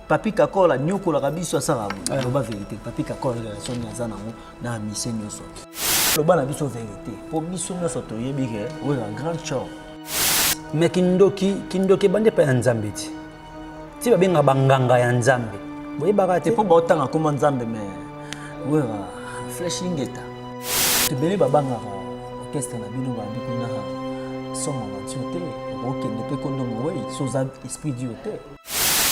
Papi Kakol anyokolaka biso asalaka boye. Loba vérité. Papi Kakol relation nini aza nango na mission nyonso. Loba na biso vérité. Po biso nyonso toyebi ke oyo grand chor. Mais kindoki, kindoki ebandi epai ya Nzambe ti. Ti babengaka banganga ya Nzambe. Boyebaka te. Po baotanga koma Nzambe mais oyo flèche ingeta. Ebele babangaka orchestre na bino babi kuna somo aventure te. Okende pe kondo mowei so oza esprit Dieu te.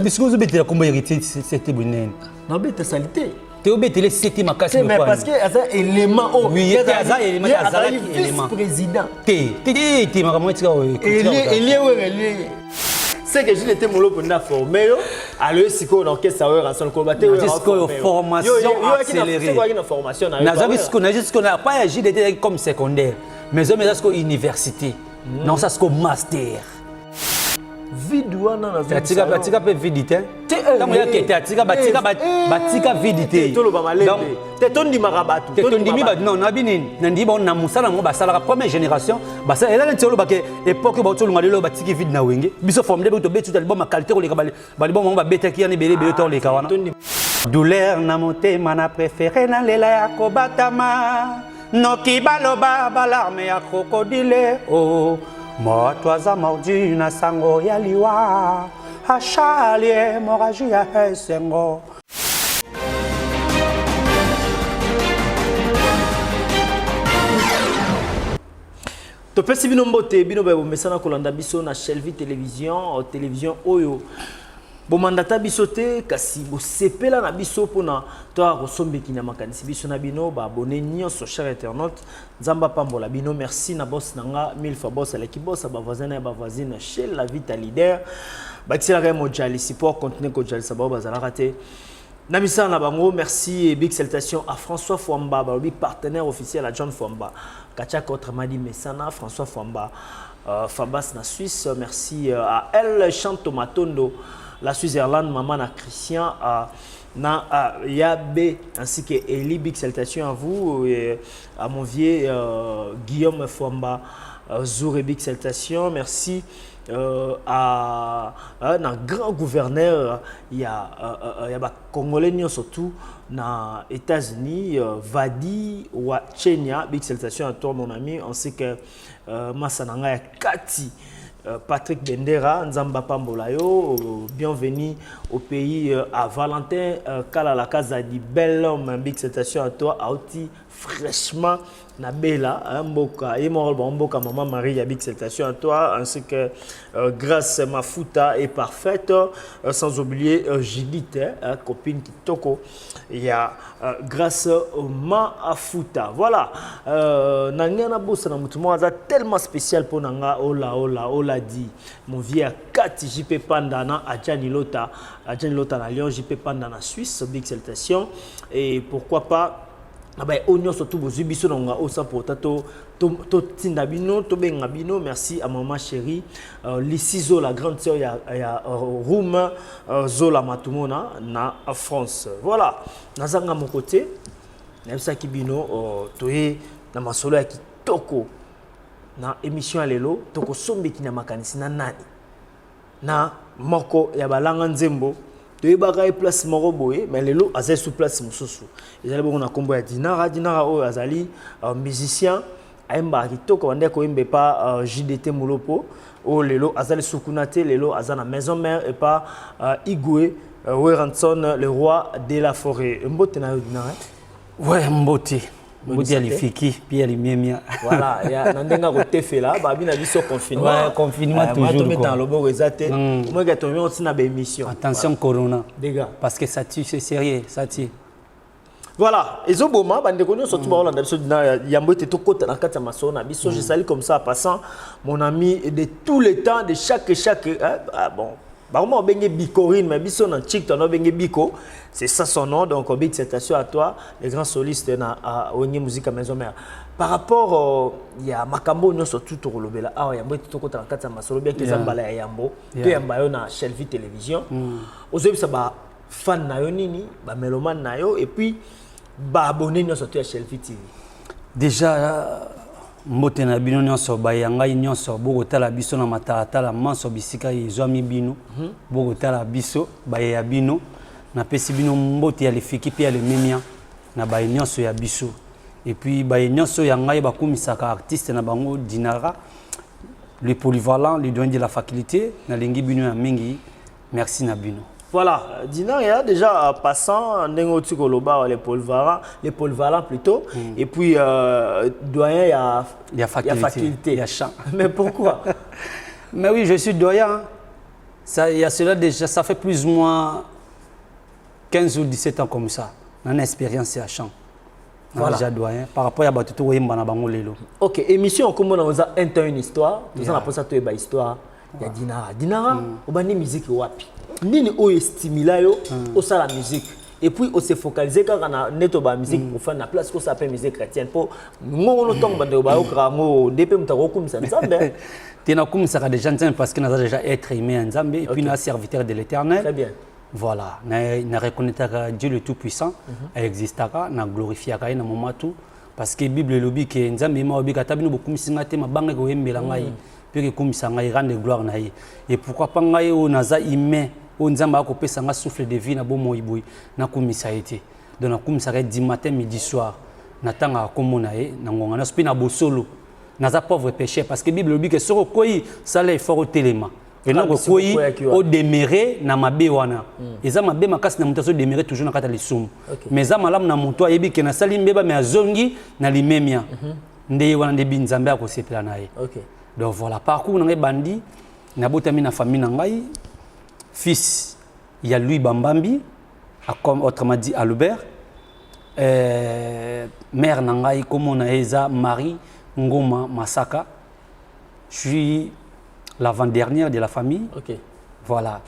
Bisiko ozobetela kombo héritier sete bonene. Nabeta salite. Te obetele sete makasi. Mais parce que aza élément oyo. Oui, aza élément, azalaki élément. Vice-président. Te, te te te makambo etika oyo. Elie oyo elie. C'est que Jules était molo pona formé yo. Alors sikoyo na orchestre oyo Ranson koloba te oyo. Sikoyo formation accélérée. Na formation na yo. Nazaki sikoyo na sikoyo na pas ya Jules était comme secondaire. Mais oyo eza sikoyo université. Non ça sikoyo master. Vide wana na atika atika pe vide te ntango ya kete atika batika batika vide te toloba malembe te tondimaka bato te tondimi bato non nabi nini nandimi bango na mosala yango basalaka première génération basala eza neti olobake époque bauti olonga lelo batiki vide na wenge biso formidable tobeti tuta liboma qualité koleka baliboma yango babetaki yana ebele ebele toleka wana douleur na motema na préféré nalela ya kobatama noki baloba balarme ya krokodile o oh. Moto aza mordu na sango ya liwa ashali hémorragie ya esengo. Topesi bino mbote bino baye bomesana kolanda biso na Shelvie Télévision, télévision oyo bomandata biso te kasi bosepela na biso mpona toyaka kosombeki na makanisi biso na bino baabone nyonso cher internaute. Nzambe apambola bino. Merci na boss na nga mille fois boss aleki boss ba voisin na ba voisine chez la vita leader. Bakiselaka ye mojalisi po continuer kojalisa bao bazalaka te. Na misala na bango, merci et big salutation à François Fwamba, balobi partenaire officiel à John Fwamba. Kachaka autrement dit Messana, François Fwamba, Fabas na Suisse, merci à El Chanto Matondo, la Suisse-Irlande, maman na Christian, na Yabe ainsi que Eli, big salutation à vous et à mon vieux Guillaume Fwamba, Zour et big salutation, merci à un grand gouverneur, il y a ba Congolais surtout na États-Unis, Vadi wa Chenya, big salutation à toi mon ami, ainsi que Masananga ya Kati. Patrick Bendera, Nzamba Pambolayo, bienvenue au pays à Valentin Kalala Kazadi, bel homme, big salutation à toi, Aoti, fraîchement, Nabela, Mboka, et moi, Mboka, Maman Marie, big salutation à toi, ainsi que Grâce Mafuta est parfaite, sans oublier Judith, hein, copine Kitoko, il y a Grâce Mafuta. Voilà, Nangana Bossa, na mutu moko tellement spécial pour Nanga, ola, ola, ola dit, mon vieux Kati JP Panda na Adjani Lota, Adjani Lota na Lyon, JP Panda na Suisse, big salutation, et pourquoi pas, ah ben, oignon surtout bozui biso na nga osa pour tato to to tinda bino to benga bino. Merci à maman chérie Lissy Zola, grande sœur ya ya Roum Zola Matumona na France. Voilà, nazanga mon côté nayebisaki bino toye na masolo ya kitoko na émission ya lelo tokosombeki na makanisi na nani na moko ya balanga nzembo toyebaka ye place moko boye mais lelo azali sous place mosusu ezali bongo na kombo ya Dinara. Dinara oyo azali musicien ayembaka kitoko bande koyemba epa JDT Mulopo oyo lelo azali sukuna te lelo aza na maison mère epa Igwe Werrason le roi de la forêt. Mbote na yo Dinara? Ouais, mbote. Mbote ya lifiki, puis ya limemia. Voilà, ya na ndenga ko tefela, ba bina biso confinement. Ouais, confinement toujours. Moi to loboko ezate. Moi ka to mi na ba émission. Attention voilà. Corona. Dégâts. Parce que ça tue, c'est sérieux, ça tue. Voilà, ezoboma bande ko nyonso tu baola na biso na yambo ete tokota na kati ya masolo na biso. Je salue comme ça en passant mon ami de tous les temps de chaque chaque hein, ah bon. Ba moi benge Bicorine mais biso na chic to benge Biko, c'est ça son nom. Donc big salutation à toi les grands solistes na Wenge Musique à Maison Mère. Par rapport ya makambo nyonso tout to kolobela awa yambo ete tokota na kati ya masolo bien que eza mbala ya yambo to yamba yo na Shelvie Télévision. Ozoyebisa ba fan na yo nini, ba mélomane na yo et puis ba abonné nyonso to ya Shelvie TV. Déjà Mbote na bino nyonso, baye ngai nyonso bokotala biso na matalatala manso bisika ezwami bino. Bokotala biso, baye ya bino, napesi bino mbote ya lifiki mpe ya lememia na baye nyonso ya biso. Et puis baye nyonso ya ngai bakumisaka artiste na bango Dinara, le polyvalent, le doyen de la faculté, nalingi bino ya mingi. Merci na bino. Voilà, Dinara ya déjà passant ndenge oti koloba les polyvalents plutôt, et puis doyen ya ya faculté, ya faculté. Ya chant. Mais pourquoi? Mais oui, je suis doyen. Ça, il y a cela déjà, ça fait plus ou moins 15 ou 17 ans comme ça. On a une expérience à chant. Voilà. Déjà doyen. Par rapport à bato toyemba na bango lelo. Ok, émission komona oza un temps une histoire, toza na posa toyeba histoire ya Dinara. Dinara, obandi musique wapi? Nini oyo estimula yo osala musique? Et puis ose focaliser kaka na neto ba musique profane na place kosala mpe musique chrétienne, mpo ngongono ntongo bandeko bayokaka yango nde mpe moto akokumisa Nzambe. Te, nakumisaka déjà Nzambe parce que naza déjà être humain ya Nzambe et puis na serviteur de l'Éternel. Très bien. Voilà, na reconnaîtraka Dieu le Tout-Puissant, aexistaka, na glorifiaka ye na moment tout, parce que Bible elobi ke Nzambe ye ma obika ata bino bokumisi ngai te, mabanga ekoyembela ngai mpe ekumisa ngai, rendre gloire na ye. Et pourquoi pas ngai oyo naza humain, oyo Nzambe akopesa nga souffle de vie na bomoi boye, nakumisa ye te? Donc nakumisaka ye du matin, midi, soir. Natangaka kombo na ye na ngonga nyonso mpe na bosolo. Naza pauvre pécheur, parce que Bible elobi ke soki okwei, sala effort otelema. Eloko bisi okwei, bokweyaki wana. Odemere na mabe wana eza mabe makasi na moto azodemere toujours na kati ya lisumu. Mais eza malamu na moto ayebi ke nasali mbeba, me azongi na limemia nde ye wana nde bi Nzambe akosepela na ye. Donc voilà, parcours na ngai bandi, nabotami na famille na ngai, fils ya Louis Bambambi, comme autrement dit Albert. Mère na ngai, kombo na ye eza Marie Ngoma Masaka. Je suis l'avant-dernière de la famille. Voilà,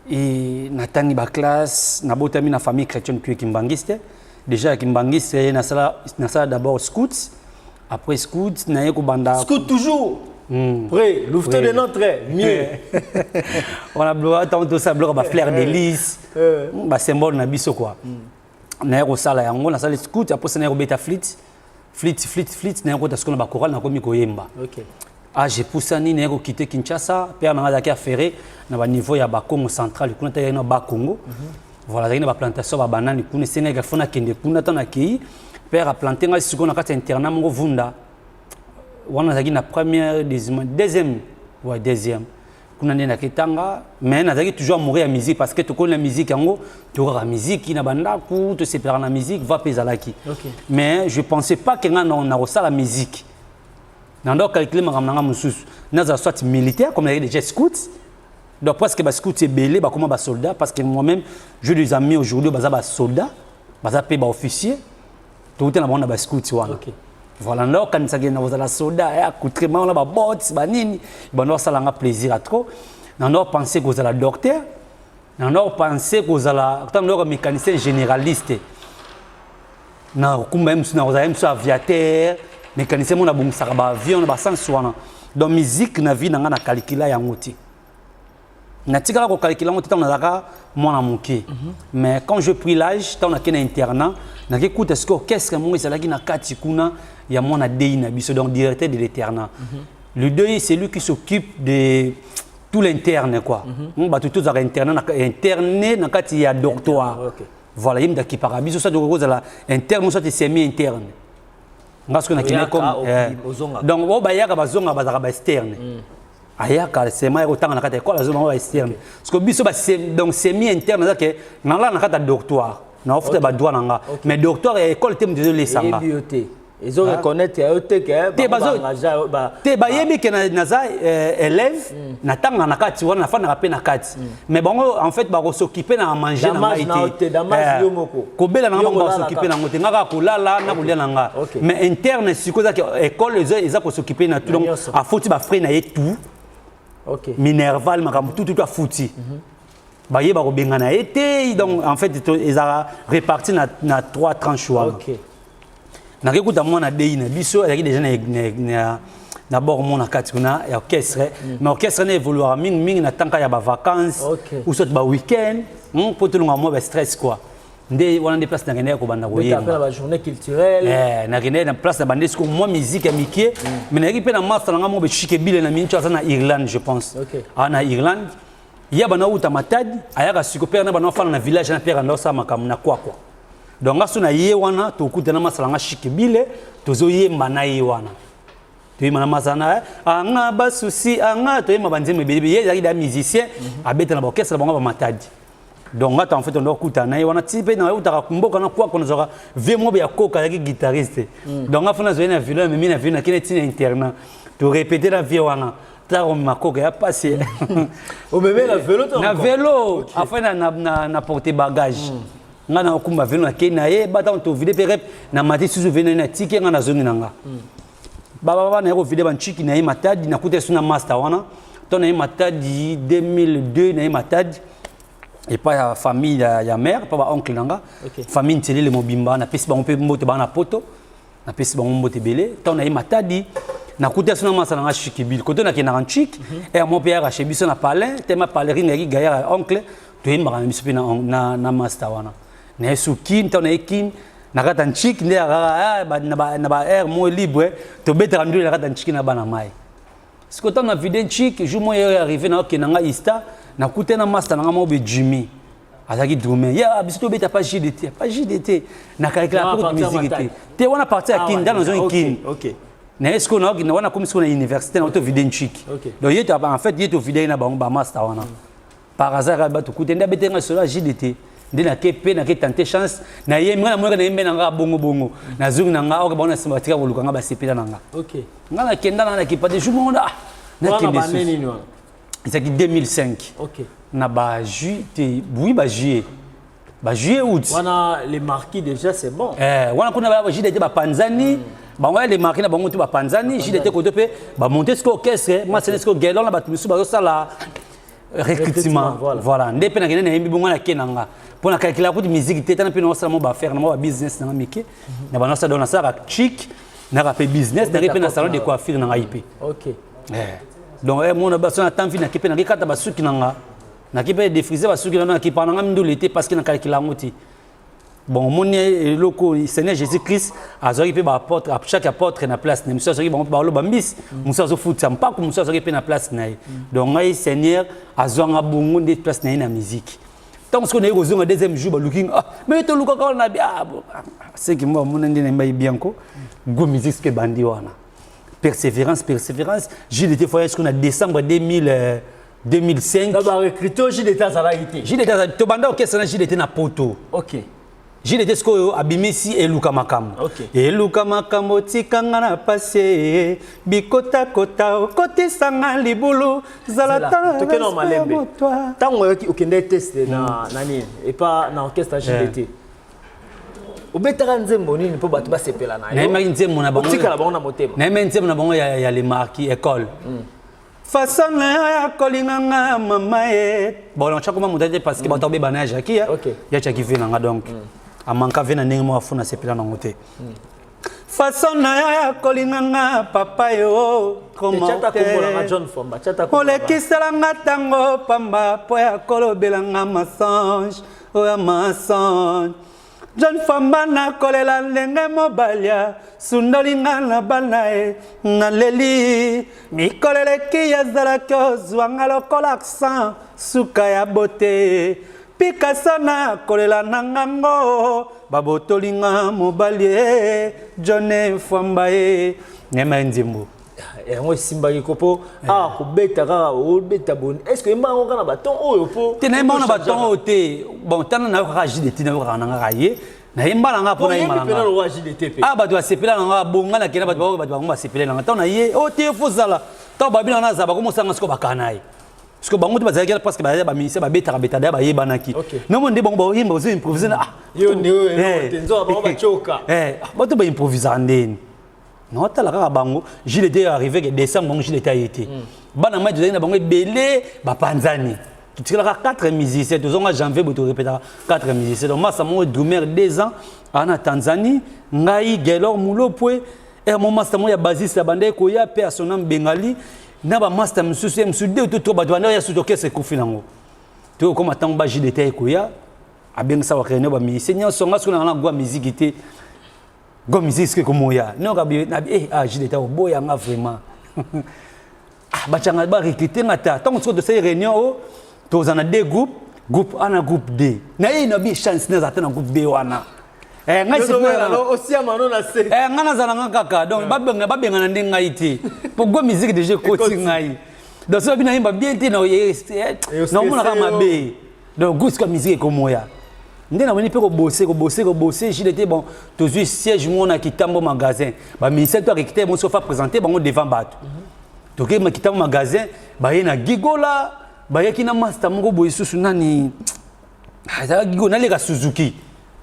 et natangi baclasse, nabotami na famille chrétienne kuye kimbangiste. Déjà ya kimbangiste, nasala d'abord scout. Après scout, naye kobanda Scout toujours prêt, louveteau de notre mieux. Wana biloko ntango tosala biloko bafleur de lys, basymbole na biso quoi. Naye kosala yango, nasali scout. Après naye kobeta flûte, flûte, flûte, flûte. Naye kota sikoyo na bachoral, nakomi koyemba. Age epusani, naye kokite Kinshasa. Père na nga azalaki affaire na baniveau ya Bakongo central kuna, tayaki na Bakongo. Voilà, azalaki na baplantation babanani kuna. Esengaki fo nakende kuna. Ntango nakei, père aplante ngai sikoyo na kati ya internat moko Vunda wana. Nazalaki na première, deuxième, deuxième, ouais, deuxième. Kuna nde naketanga, mais nazalaki toujours amoureux ya musique, parce que tokoli na musique yango, tokaka musique na bandako, tosepelaka na musique va mpe ezalaki. Mais je pensais pas ke nga na kosala musique. Na ndo calculer makambo na nga mosusu, nazala soit militaire, comme nazalaki déjà scout. Donc presque bascout ebele bakoma basoldat, parce que moi-même j'ai des amis aujourd'hui baza basoldat, baza mpe baofficier, touta na bango na bascout wana. Voilà, nde okanisaki na kozala soldat, accoutrement wana, babottes, banini, bando basalanga plaisir à trop. Na ndo pense kozala docteur, na ndo pense kozala ntango ndoko mécanicien généraliste, na kokumba ye mosusu, na kozala ye mosusu aviateur, mécanicien mo nabongisaka baavion na basansi wana. Donc musique na vie na ngai, na calcula yango te, natikala kokalkula yango te ntango nazalaka mwana moke. Mais quand je pris l'âge, ntango nakei na internat, nake kuta sikoy orchestre moko ezalaki na kati kuna ya mwana DI na biso, donc directeur de l'internat. Le DI, c'est lui qui s'occupe de tout l'interne quoi. Bato tozalaka internat interne na kati ya dortoir. Voilà, ye moto akipaka biso, soit tokoki kozala interne, soit semi interne. Nga soki nakende Oyaka, comme ozongaka. Donc oyo bayaka, bazongaka, bazalaka baexterne. Ayaka sema ya kotanga na kati ya ekole, azonga baexterne. Parce que biso donc semi interne eza ke nalala na kati ya dortoir, naofuta badroit na nga, mais dortoir ya ekole te moto ezolesanga. Eyebi yo te, ezo reconnaître yo te ke Te, bango baengagea yo, te, bayebi ke naza élève, natanga na kati wana, nafandaka mpe na kati, mais bango en fait bakosokipe na manger na Damage ngai na yo te, damage yo moko. Kobela na nga, Yo bango kolala bakosokipe kaka. nango te, nga kaka kolala na kolia na nga. Mais interne sikoyo ezaki école eza kosokipe na tout, donc nyonso. Afuti bafrais na ye tout, minerval, makambo tout tout afuti, bayeba kobengana ye te. Donc en fait ezalaka réparti na trois tranches wana. Nakei kuta mwana DI na biso azalaki déjà na bord mo na kati kuna ya orchestre, mais orchestre na évoluaka mingimingi na tanka ya bavacances ou soit baweekend, mpo tolonga mwa bastress quoi. Nde wana nde place nakendaki kobanda koyemba. Ba journée culturelle. Eh, nakendaki na place na bande sikoyo mwa musique ya mike. Mais nayaki mpe na master na nga moko bechike bile na miniti aza na Irlande, je pense. Aza na Irlande. Ya bana uta Matadi, ayaka siko père na bana ofanda na village na père anda osala makambo na kwakwa. Donc nga so na ye wana tokutana masala nga Chike Bile, tozoyemba na ye wana. Toyemba na masala na anga basusi anga, toyemba banzembo ebele. Ye ezalaki da musicien, abeta na ba orchestre bango ba Matadi. Donc nga en fait on doit kutana na ye wana ti mpe na utaka mboka na kwakwa, nazwaka vie moko ya koka, azalaki guitariste. Donc nga fona nazwaki na vilo, amemi na vilo, nakende ntina internat, torépété na vie wana tala makoka ya pasi. Omeme na velo to? Na velo, afin na porte bagage. Nga na okumba velo, nakei na ye bata tovide mpe rep na mati susu velo na tike nga nazongi na nga. Bababa na ye kovide banchiki na ye Matadi, nakuta esu na master wana to na ye Matadi 2002, na ye Matadi epai ya famille ya mère mpo baoncle na nga. Famille Ntielele mobimba, napesi bango mpe mbote, baa na Poto, napesi bango mbote ebele. Ntango na ye Matadi, nakuta so na masa na nga Shikibili kote nakendaka nchik ere moko mpe yaka chez biso na palin tema palerine yaki gaillard ya oncle, toyembaka na biso mpe na master wana. Na ye su Kin, ntango na ye Kin na kati ya nchik nde kaka na ba aire moko libre, tobetaka ndule na kati ya nchiki na bana mai. Sikoyo ntango na vide nchik, jour moko ye arrivé na okende nga ista, nakuta na master na nga moko be Jimmy, azalaki drummer ye. Biso tobeta pa JDT, pa JDT nakalekela Wana po parti ya musique te. Matadi. Te, wana parti ya Kin, ndana nazongi Kin. Na ye sikoyo wana komi sikoyo na université na tovide nchiki. Donc ye en fait ye tovide ye na bango bamaster wana par hasard kaka bato kute nde abete nga solo ya JDT, nde nake mpe nake tente chance, nayembi nga namonaka nayembe na nga bongo bongo, nazongi na nga oke bango na nsima batika koluka nga, basepela na nga. Nga nakenda na nga nakipa te jour moko ah, Wana nakende bane susu. Nini wana? Ezalaki 2005. Na ba ju te, oui, ba juillet, ba juillet, août. Wana les marquis déjà, c'est bon. Eh, wana kuna ba JDT bapanzani bango ya les marquis na bango te, bapanzani JDT kote mpe bamonte sikoyo orchestre masene sikoyo gelon na bato mosusu bazosala recrutement. Recrutement, voilà. Voilà nde mpe nakende nayembi bongo, nake na nga mpo na calcula kutu musique te, tana mpe naosala mo baaffaire na mo babusiness na nga mike na banosala. Donc nasalaka chic, naka mpe business, nake mpe na salon de coiffure na ngai mpe. Eh. Donc mona baso na temps vi nake mpe nakekata basuki na nga, nake mpe défrise basuki na nga, nakepa na nga mindolo te parce que nakalkila yango te. Bon, omoni eloko Seigneur Jésus Christ azwaki mpe baapôtre, chaque apôtre na place na ye. Mosusu azwaki bango mpe baloba mbisi, mosusu azofutisa mpaku, mosusu azwaki mpe na place na ye. Donc ngai Seigneur azwanga bongo nde place na ye na musique. Ntango sikoyo naye kozonga deuxième jour, baluki nga, ah, mais tolukaka wana na bi ah, bon, ah, seki mo amona nde nayemba ye bianco go musique soki ebandi wana persévérance, persévérance. JDT foyer sikoyo na décembre 2000, 2005. Na barecrute JDT azalaki te? JDT tobanda orchestre na JDT na Poto. JDT sikoyo abimisi Eluka Makambo. Eluka makambo, tikanga na pasi, bikotakota okotisanga libulu, zala. Tokende na malembe. Ntango oyoki okende test na nani epa na orchestre JDT, obetaka nzembo nini mpo bato basepela na yo? Nayembaki nzembo na bango. Otikala bango na motema. Nayembaki nzembo na bango ya Le Marquis, école. Façon na yo ya kolinga nga mama ye, bon, natya koma moto te parce que bato abeba na ya Jaki ya ya Jaki ve na nga, donc amanka ve na ndenge moko afuna sepela nango te. Façon na yo ya kolinga nga papa yo. Tiata kombo na nga John Fomba, tiata kombo na nga. Olekisela nga ntango pamba mpo ya kolobela nga mensonge oyo mensonge. John Famba, nakolela ndenge mobali asundoli nga na bana ye, naleli mikolo eleki, azalaki ozwanga lokola accent suka ya bote. Picasso, nakolela na ngango babotoli nga mobali ye John Fwamba ye nayema ye nzembo. Yango esimbaki ko mpo awa kobeta kaka obeta boni? Est ce que oyemba yango kaka na baton oyo mpo Te, nayemba na baton oyo te. Bon, tana nayokaka JDT, nayokaka na ngaka ye, nayemba na nga mpo nayemba na mpe na nga. lokwa JDT mpe. Ah, bato basepela na nga bonga, nakenda bato baoyo bato bango basepela na nga. Ntango na ye o te fozala, ntango babi na nga nazala, bakomosanga sikoyo bakana ye sikoyo bango te bazalaki wana parce que bazalaki baministère, babetaka beta daya, bayebanaki. Nomo nde bango baoyemba, bazo improvise na ah. Yo nde oyo eloko te, nzoka bango batioka. Eh, bato baimprovisaka ndeni naotala kaka bango. JDT arrivé ke décembre bango JDT aye te. Bana mai tozalaki na bango ebele bapanzani, totikalaka 4 musiciens. Tozonga janvier boye, torepetaka 4 musiciens. Donc masa moko drummer 2 ans aa na Tanzanie, ngai Gelor Mulopwe, ere mo master moko ya basiste abandaki koya mpe ya sonam Bengali na bamaster mosusu ye mosusu, deux to trois bato bandaki ya susu. Orchestre ekufi nango, toyokoma ntango ba JDT ekoya. Abengisa ba réunion ba musicien nyonso. Nga soki nanga na gwa musique te, gwa musique soki ekomoya noka nabi eh, ah, JDT oboya nga vraiment. Ah, batianga barecrute nga ta ntango soki tosali réunion o toza na deux groupes, groupe A na groupe D. Na ye nabi chance naza te na groupe D wana. Eh, ngai eh, ngai nazala nga kaka. Donc babengana nde ngai te po gwa musique déjà ekoti ngai. Donc soki nayemba bien te, naomonaka mabe. Donc goût sika musique ekomoya nde namoni mpe kobose kobose kobose. JDT, bon, tozwi siège moko na Kitambo magasin. Baministère to arecruter moso fa présenter bango devant bato. Tokei Kitambo magasin, baye na Gigola, bayaki na master moko boye susu nani azalaki Gigo naleka Suzuki.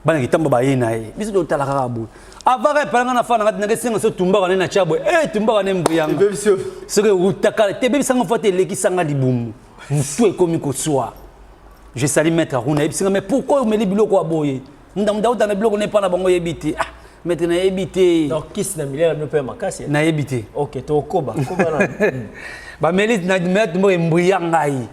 Bana Kitambo baye na ye, biso totala kaka boye. Avaka epalanga na fa nanga tinaka esenga so tumbaka nde na tia boye e tumbaka nde mbuyanga soki eutaka te, ebebisanga fo te, elekisanga libumu, motu ekomi koswa. Je salue maître Aruna, yebisinga: "Mais pourquoi omeli biloko ya boye?" Ndamuda uta na biloko nepa na bango, yebi te. Ah, maître, nayebi te. Donc kisi na milieu na bino mpe makasi. Nayebi te. Ok, tokoba koba na Bameli na moko embria ngai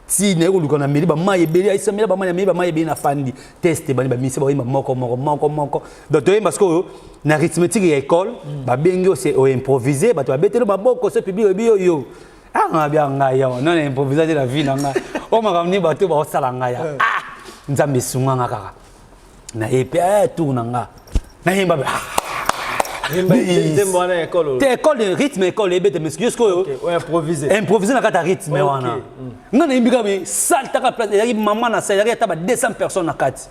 ti naye koluka na meli bamai ebele, ayisa mela bamai, na meli bamai ebele, na fandi test bani bamisi bayemba moko moko moko moko. Donc toyemba sikoyo na arithmétique ya école. Babengi oimprovise, bato babeteli maboko so public oyebi oyo ah bia ngai awa non improvise te na vie na ngai o makambo nini bato baosala ngai. Ah, Nzambe esunganga kaka naye mpe tour na nga nayemba te. École, rythme école ebete, mais yo sikoyo improvise na kati ya rythme wana. Nga nayembi kaka salle taka place ezalaki mama na salle, ezalaki ata ba 200 personnes na kati.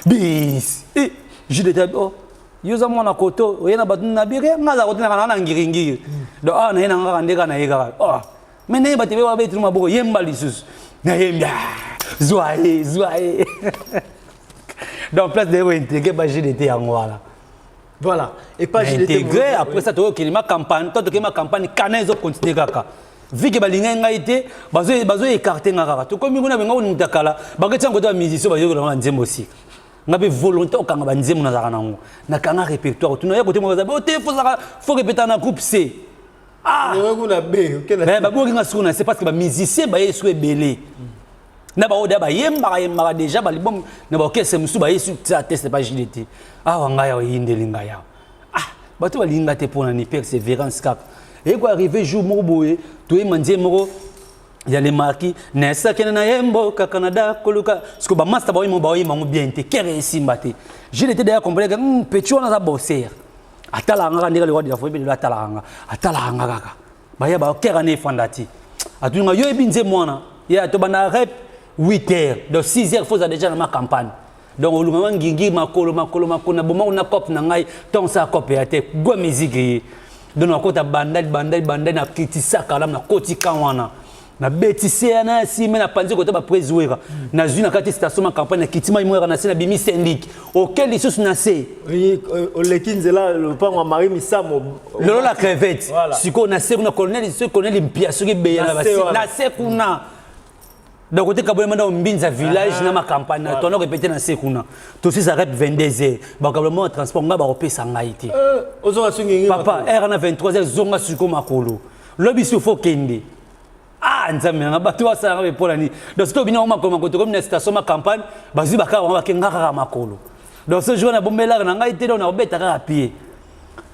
Bis JDT: "Oh, yo oza mwana koto oye na bato na bire." Nga aza koto naka na ngiringiri. Donc awa naye na kaka nde kaka naye kaka. Oh, mais nayeba te, babeteli maboko, yemba lisusu, nayembi, zwa ye, zwa ye. Donc place de kointégrer ba JDT yango wana. Voilà, et pas intégré. Après ça tokokende ma campagne to tokende ma campagne kana ezocontinue kaka vu que balingai ngai te, bazo écarte nga kaka. Tokomi kuna, benga koninga kala baketia yango te. Bamusicien bayokola nga nzembo sika, nga mpe volonté okanga banzembo nazalaka nango, nakanga répertoire. Tuna ya kote moko o te, fozaka fo répéta na groupe C. Ah, baboki nga sikoyo na C parce que bamusicien baye siko ebele na baoyo da bayembaka yembaka déjà balibom na baorchestre mosusu, baye su tia teste pa JDT. Awa ngai awa eyindeli ngai awa. Ah, bato balinga te mpona ni persévérance kaka. Eye koarrive jour moko boye, toyemba nzembo moko ya le marquis nesakende na ye mboka Canada koluka. Siko bamaster baoyemba, baoyemba yango bien te, kere esimba te. JDT deya comprendre que petit wana aza bosser. Atalaka nga kaka ndenge le roi de la forêt lelo atalaka nga, atalaka nga kaka. Baya bakere na efanda ti atuninga: "Yo yebi nzembo wana ya tobanda rep 8 heures, donc 6 heures foza déjà na ma campagne." Donc olungama ngingi makolo makolo makolo na bomako na cope na ngai ntongo sala cope ya te gwa musique ye. Donc nakota bandali bandali bandali, nakitisaka alamu, nakoti kan wana, nabeti se ya na nsime, napanzi kota baprise wera, nazwi na kati station ma campagne, nakiti mai moyaka na se, nabimi syndic oke lisusu na se. Oleki nzela lopango ya Marie Misamo. Lolo la crevette. Sikoyo na se kuna colonel, soki colonel Mpia, soki beya na se kuna. Donc ote kabolema na Mbinza village na macampagne na tona répété na se kuna. Tosisa rep 22 heures, bakabolema transport ngai bakopesa ngai te. Papa heure na 23 heures zonga siko makolo lobi si fo kende. Ah, Nzambe nanga, bato basalanga mpe mpola nini? Donc soki obini yango makolo makolo, tokomi na station ma campagne, bazwi bakaka bango bakenga kaka makolo. Donc ce jour nabombelaka na ngai te, donc nakobeta kaka pied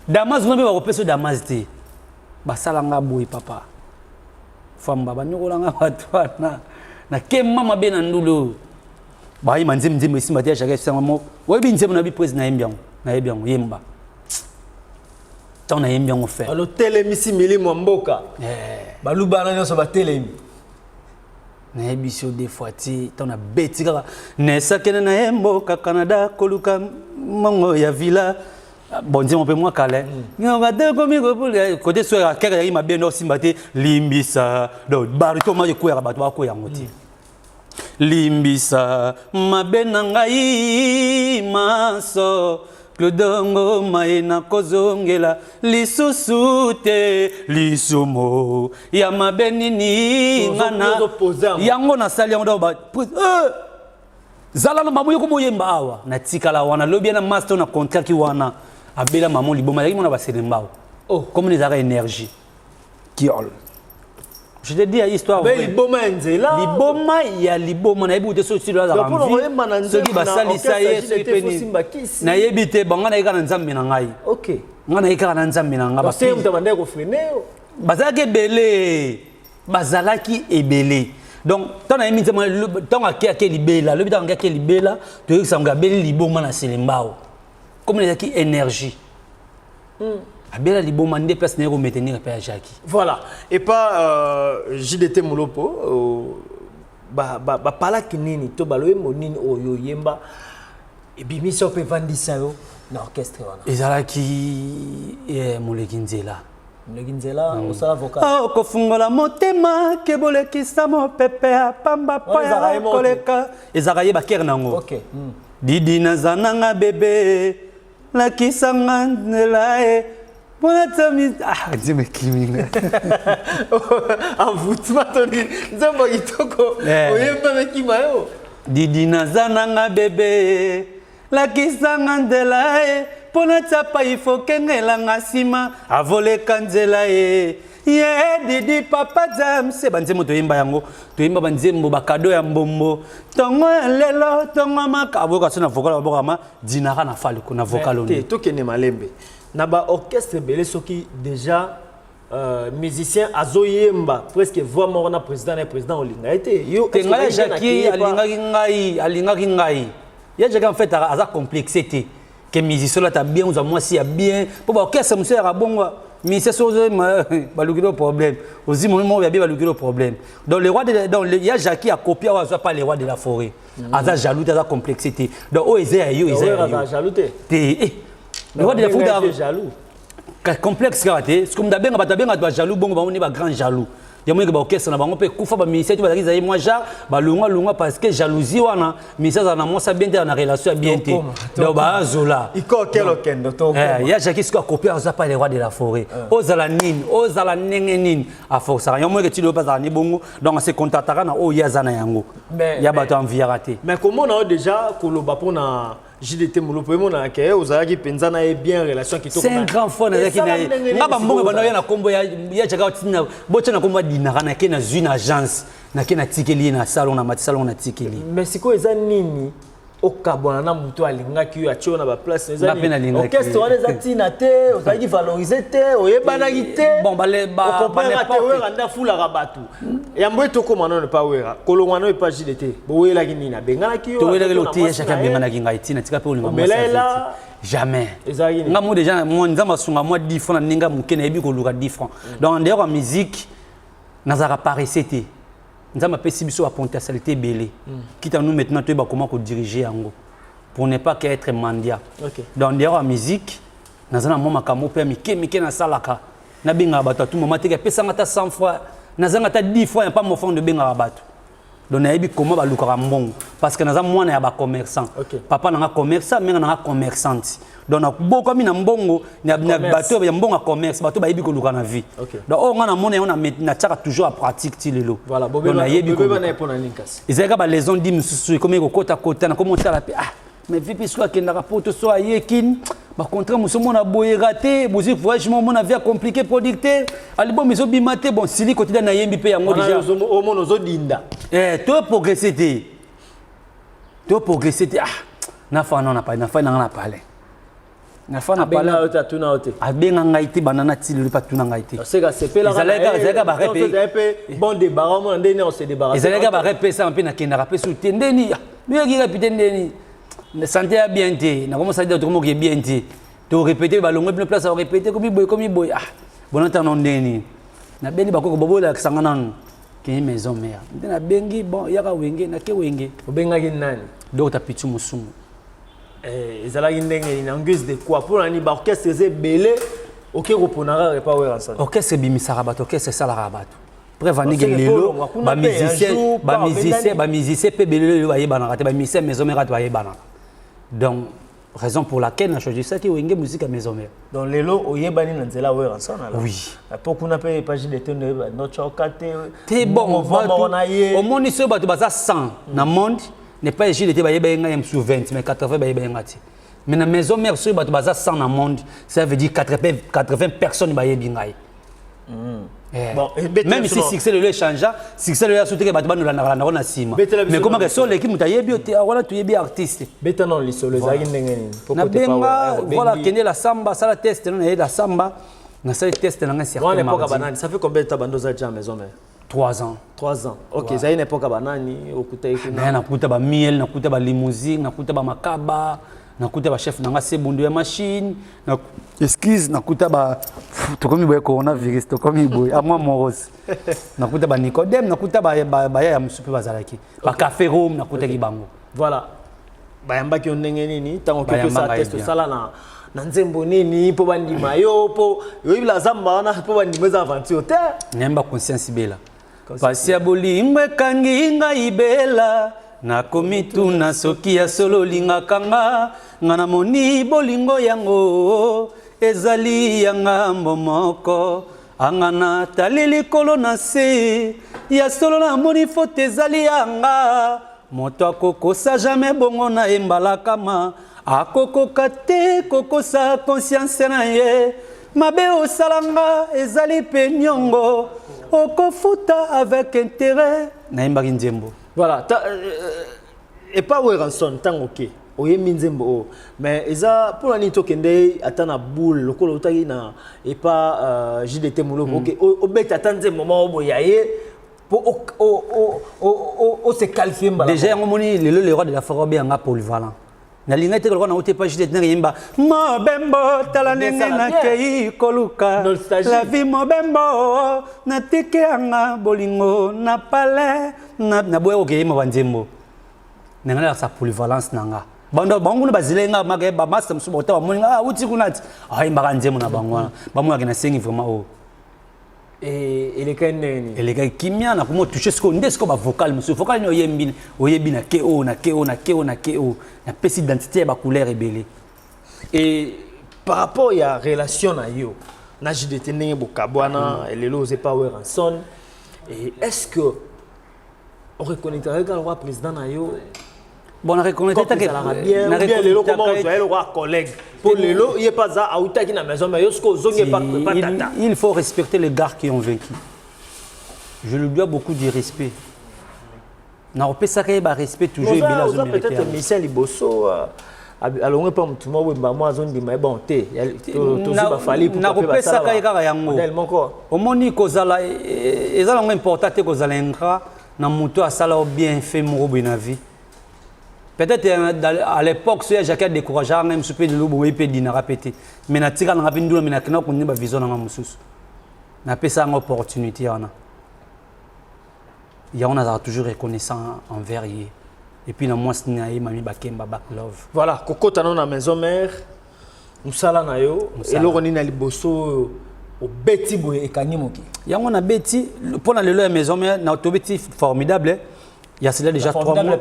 damas kuna mpe bakopesa damas te. Basalanga boye, papa famba banyokolanga bato wana nakema mabe na ndulu oyo bayima nzembo nzembo esimba te. Ya chaka esanga moko: "Oyebi nzembo na bi prise?" Nayembi yango, nayebi yango, yemba. Ntango nayembi yango fe Balotelemisi milimo ya mboka, balubana nyonso batelemi. Nayebi so deux fois ti ntango nabeti kaka nesakende na ye mboka Canada koluka mongo ya villa. Bon, nzembo mpe mwa kala komi kote so kaka ezalaki mabe nde osimba te. Limbisa, donc barito moko ekweyaka, bato bakwea yango te. Limbisa mabe na ngai maso Claude Maye, nakozongela lisusu te. Lisumu ya mabe nini nga na yango nasali yango? Donc zala na mamo yoko moyemba awa natikala wana. Lobi na master na contrat wana abela mamo liboma, azalaki mona baselembao. Oh, comme ezalaka énergie kiol. Je te dis histoire. Liboma ya nzela. Liboma ya liboma, nayebi te soki silo azalaka, soki basalisa ye, soki mpe nini, nayebi te. Bon, ngai naye kaka na Nzambe na ngai. Ngai naye kaka na Nzambe na ngai. Bazalaki ebele, bazalaki ebele. Donc ntango nayembi nzembo, ntango ake libela, alobi, ntango ake libela, toyokisa ngo abeli liboma na Selembao. Comme ezalaki énergie, abela liboma nde place naye komaintenir epai ya Jaki. Voilà, et pas JDT Molopo, bapalaki nini to baloyembo nini oyo oyemba ebimisa yo mpe evandisa yo na orchestre wana? Ezalaki Moleki nzela. Moleki nzela, osala vocal? Okofungola motema ke bolekisa mopepe ya pamba po ya koleka. Ezalaka ye bakere nango. Didi naza nanga bebe, lakisanga nzela ye mpona tami. Ah, nzembo ekiminga. Envoûtement to nini? Nzembo ya kitoko oyemba mekima yo. Didi naza nanga bebe, lakisanga nzela ye mpona tiapa, ifo kengelanga nsima avoleka nzela ye ye Didi papa James. Banzembo toyemba yango, toyemba banzembo bakado ya mbombo, ntongo ya lelo, ntongo maka aboyoka so na vocal babokama dinaka na faliko na vocal. Te, tokende malembe. Na baorchestre ebele, soki déjà musicien azoyemba presque voix moko na président na président, olinga ye te yo. Te, ngai ya Jaki alingaki ngai, alingaki ngai. Ya Jaki en fait aza complexe te ke musicien olata bien, ozwa mwasi ya bien, mpo baorchestre mosusu yaka bongo, musicien soki ozoyemba, balukili yo problème, ozwi momi moko ya bien, balukili yo problème. Donc le roi de, donc ya Jaki akopia oyo azwa pas le roi de la forêt. Aza jaloux te, aza complexe te. Donc oyo eza ya yo, eza ya yo. Jaloux te? Te, le roi de la forêt jaloux. Complexe kaka te. Soki moto abenga bato, abenga bato bajaloux bongo, bango nde bagrand jaloux. Yango eke baorchestre na bango mpe ekufa, bamusicien te bazalaki zali mwa genre balongwa longwa parce que jalousie wana. Musicien azala na mwasi ya bien te, na relation ya bien te, donc bazola. Ya Jaki soki akopia, aza pas le roi de la forêt. Ozala nini, ozala ndenge nini, aforçaka yango moke. Tili oyo mpe azala ne bongo, donc ase contentaka na oyo ye aza na yango, ya bato enviaka te. Mais komona oyo déjà koloba mpona JDT Molopo, emonaka ke ozalaki mpenza na ye bien, relation kitoko. C'est un grand frère, nazalaki na ye. Nga bambongo ebanda oya na nkombo ya Jaka, tina botya na nkombo ya Dinaka, nake nazwi na agence, nake natikeli ye na salon, na mati salon, natikeli. Mais sikoyo eza nini okabwana na moto alingaki yo, atie yo na baplace? Orchestre wana eza ntina te, ozalaki valorisé te, oyebanaki te. Bon, okomprendre te. Wera nde afulaka bato yambo ete okóma nano epa Wera. Kolongwa nano epa JDT, bowelaki nini? Abenganaki yo? Towelaki lo te. Yachaki abenganaki ngai ntina tika mpe olinga. Omelela? Jamais. Nga mo déjà mo Nzambe asunga mwa 10 francs na ndenge moke, nayebi koluka 10 francs. Donc en dehors ya musique, nazalaka paresseux te. Nzambe apesi biso bapotentialité ebele, quitte à nous maintenant toyeba comment kodiriger yango pour ne pas qu'être mendiant. Donc en dehors ya musique, naza na mwa makambo mpe ya mike mike nasalaka. Nabengaka bato atu mama teke apesanga ata 100 fois, nazanga ata 10 fois ya pa mofond, obengaka bato. Donc nayebi comment balukaka mbongo parce que naza mwana ya bacommerçant. Papa nanga commerçant, mère nanga commerçante, donc nabokami na mbongo na bato ya mbongo ya commerce, bato bayebi koluka na vie. Donc oyo nga namona yango, natiaka toujours ya pratique ti lelo. Donc nayebi ezalaka balaison di mosusu ekomi kokotakota, nakomi osala mpe. Ah, mais vipi soki akendaka poto, so aye kini, bacontrat mosusu omona boyera te, bozwi voyage mo omona via compliqué, producteur album ezobima te. Bon, sili kotida nayembi mpe yango déjà. Omona ozodinda. To progresse te, to progresse te. Ah, nafa nano nafai nanga na palais, nafa na palais. Atuna yo te? Abenga ngai te, banda na ti lelo mpe atuna ngai te. Ezalaki barepe bon débarras, omona ndeni ose débarrasse. Ezalaki barepe esala mpe nakendaka mpe su te. Ndeni yoyaki rapi te, ndeni santé ya bien te, nakomosala tokomoke bien te, torépété, balongwe bino place ya korépété, komi boye, komi boye. Ah, bona ntango ndeni nabengi bakoko bobolakisanga nanu keye maison mère nde nabengi. Bon, yaka Wenge, nake Wenge. Obengaki nani? Docteur Pichu Musumu. Ezalaki ndenge nini? En guise de quoi? Mpo na nini baorchestre eza ebele, oke kopona kaka epa Werrason? Orchestre ebimisaka bato, orchestre esalaka bato. Preuve andenge lelo bamusicien, bamusicien, bamusicien mpe ebele lelo bayebanaka te. Bamusicien maison mère ate bayebanaka. Donc raison pour laquelle na choisissaki Wenge Musique ya maison mère. Donc lelo oyebani na nzela Werrason? Oui. Po kuna mpe epa JDT notyoka te? Te, bon, omoni soki bato baza 100 na monde, n'est pas JDT bayeba ye ngai mosusu 20, mais 80 bayeba ye nga te. Mais na maison mère, soki bato baza 100 na monde, ça veut dire 80, 80 personnes bayebi ngai. Bon, même si succès lelo echangea, succès lelo asuteke, bato banolandaka landako na nsima, mais komaka so oleki, moto ayebi yo te, wana toyebi artiste. Beta nano lisolo, ezalaki ndenge nini? Nabenga, voilà, kende la samba, sala test no. Naye la samba, nasali test na ngai. Wana époque banani? Ça fait combien de temps bando oza déjà maison mère? 3 ans. 3 ans, ok. Ezali na époque banani okuta ye kuna? Nakuta bamiel, nakuta balimousine, nakuta bamakaba, nakuta bachef na nga sebundu ya machine, excuse, nakuta ba, tokomi boye, coronavirus, tokomi boye, amwa moros, nakuta banicodème, nakuta baya ya mosusu mpe bazalaki bacafé Rome, nakutaki bango. Voilà, bayambaki yo ndenge nini ntango okoki osala test? Osala na nzembo nini mpo bandima yo? Mpo oyebila zamba wana, mpo bandima, eza aventure te. Nayemba Conscience Bela. Pasi ya bolingo ekangi ngai bela, nakomituna soki ya solo olingaka nga. Nga namoni bolingo yango ezali ya ngambo moko, anga natali likolo na se, ya solo namoni faute ezali yanga. Moto akokosa jamais bongo na ye mbalakama, akokoka te kokosa conscience na ye. Mabe osalanga ezali mpe niongo, okofuta avec intérêt. Nayembaki nzembo. Voilà, epa Werrason, ntango oke oyembi nzembo oyo, mais eza mpona nini tokende ata na boule lokola otaki na epa JDT Moloko? Oke obeta ata nzembo moko boye ya ye mpo ose qualifie mbala. Déjà yango moni lelo le roi de la forêt obeyanga polyvalent. Nalingai te lokola nauti epa JDT, ndenge yemba mobembo, tala ndenge nakei koluka la vie, mobembo natiki yanga bolingo na palais, naboya kokeyemba banzembo ndenge nalakisa polyvalence na nga. Bando bango kuna bazela nga, maka bamasta mosusu bota bamoni nga awuti kuna ti ayembaka nzembo na bango wana, bamonaka nasengi vraiment oyo. Elekaki ndenge nini? Elekaki kimia. Nakoma otouche sikoyo nde sikoyo bavocal mosusu, vocal nini oyembi, oyebi na ke oyo, na ke oyo, na ke oyo, na ke oyo, napesi identité ya bacouleur ebele. Et par rapport ya relation na yo na JDT, ndenge bokabwana, lelo oza epa Werrason, et est ce que oreconnectaka kaka lokwa président na yo? Bon, na reconnaître. Ezalaka bien ou bien lelo koma ozwa ye lokwa collègue? Mpo lelo ye mpe aza autaki na maison, mais yo soki ozongi epa tata. Il faut respecter les gars qui ont vaincu. Je lui dois beaucoup de respect, nakopesaka ye barespect toujours ebele. Oza peut-être musicien liboso alongwe mpa motu moko boye, mbamo azondima ye bon te, tozwi bafali. Nakopesaka ye kaka yango. Moko. Omoni, kozala eza nango important te, kozala ingrat na moto asala o bien fait moko boye na vie. Peut-être à l'époque so ya Jacques adécouragea ngai mosusu mpe lelo boye mpe edinaka mpe te, mais natika nanga mpe ndula, mais nakenda konde bavision nanga mosusu, napesa yanga opportunité wana. Yango nazalaka toujours reconnaissant envers ye et puis na mwasi na ye, mami Bakemba Back Love. Voilà, kokota no na maison mère, mosala na yo, eloko nini na liboso oyo obeti boye ekangi moki? Yango nabeti mpo na lelo ya maison mère, na tobeti Formidable. Il y a cela déjà 3 mois.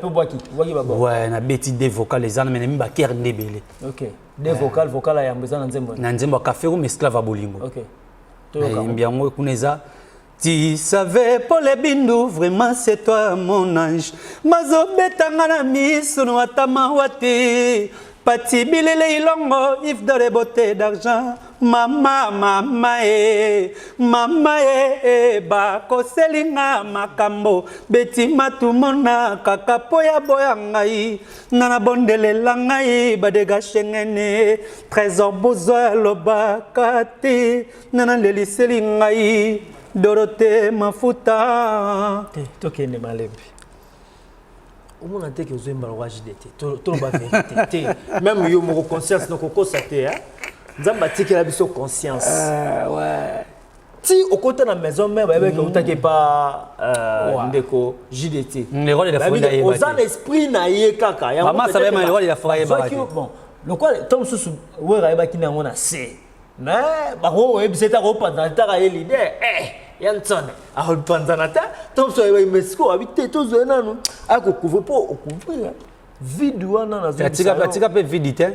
Ouais, nabeti deux vocales eza na, mais nami bakere nde ebele. Ok, deux vocales, vocal ya yambo eza na nzembo? Na nzembo ya Café Room, Esclave ya bolingo. Ok. Nayembi yango kuna, eza: Tu savais, Paul Bindu, vraiment c'est toi mon ange. Mazobetanga na miso no ata mawa te. Pati bilele ilongo, if de beauté d'argent. Mama, mama e, mama e, e bakoselinga makambo. Beti matumona kaka po ya boya ngai. Nana bondelela ngai badega shengene. Trésor bozwa lobaka te. Nana leliseli ngai. Dorote mafuta. Te, tokende malembe. Omona te ke ozoyemba lokwa JDT? Toloba vérité te, même yo moko conscience nokokosa te. Nzambe atikela biso conscience. Ti okota na maison mère, bayebaki outaki epa ndeko JDT, oza na esprit na ye kaka. Yango bon, lokola to mosusu Wera ayebaki na yango na se, mais bango oyebisa ete akopanzana taka ye leader ya ntsone, akopanzana te. To mosusu ayebaki, mais sikoyo abi te, tozwa ye nanu akocouvrir mpo ocouvrir. Vide wana nazo atika atika pe vide te.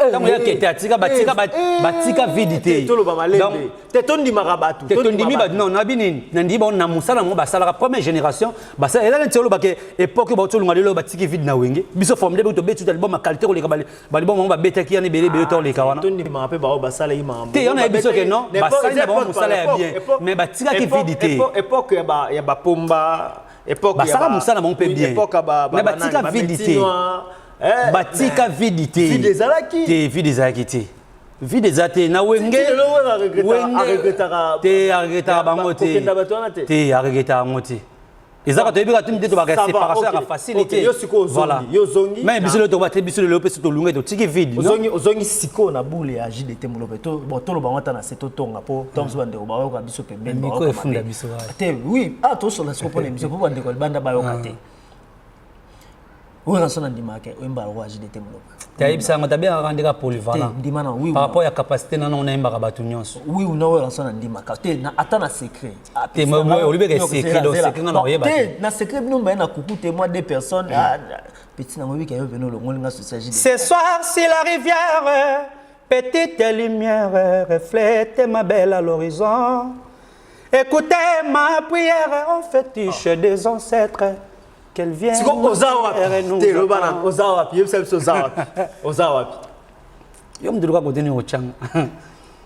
Ntango ya kete atika batika batika vide te. Toloba malembe. Te tondimaka bato. Te tondimi bato non nabi nini? Nandimi bango na mosala yango basalaka première génération basala eza neti oloba ke époque bauti olunga lelo batiki vide na wenge biso formidable tobeti album ya qualité koleka balibom bango babetaki yana ebele ebele toleka wana tondimaka mpe bao basala ye makambo te yana yebi soki non basali na bango mosala ya bien mais batikaki vide te époque ya bapomba époque basala mosala na bango mpe bien mais batika vide te eh, batika vide te vide ezalaki te vide ezalaki te vide eza te na wenge te aregretaka bango te te aregretaka yango te ezaka toyebi kaka nde tobaka séparation yaka facile te voilà mais biso lelo tokoba te biso lelo mpe so tolunga totiki vide ozongi sikoyo na boule ya JDT Molope bon toloba ngo ata na se totonga mpo ntango mosusu bandeko bayoka biso pembeni micro efunda biso te oui ah tosola sikoyo mpo na émission mpo bandeko ya libanda bayoka te oyo naso nandimaka oyemba lokola JDT Molope tayebisa yango tabengaka ndeka polyvalent ndima na oui par rapport ya capacité nano nayembaka bato nyonso oui una oyo naso nandimaka te ata na secret te olobeka secret donc secret nga na oyeba te na secret bino mbaye na kuku te moi deux personnes ah, petit nango oyebika yo pene olongoli nga social ce soir si la rivière petite lumière reflète ma belle à l'horizon écoutez ma prière en fétiche oh. des ancêtres qu'elle vienne siko oza wapi te loba na oza wapi yebisa biso oza wapi oza wapi yo mutu luka kote nini otyanga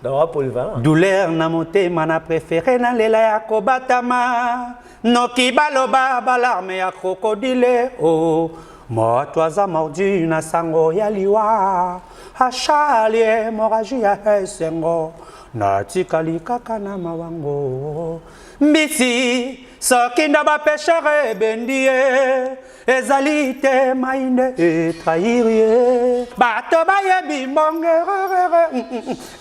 dans polyvalent douleur na motema na préféré nalela ya kobatama noki baloba balarme ya krokodile o oh. moto aza mordu na sango ya liwa ashali hémorragie ya esengo natikali kaka na mawango mbisi soki nda bapeshere ebendi ye ezali te mai nde etrahir ye bato bayebi mbongererere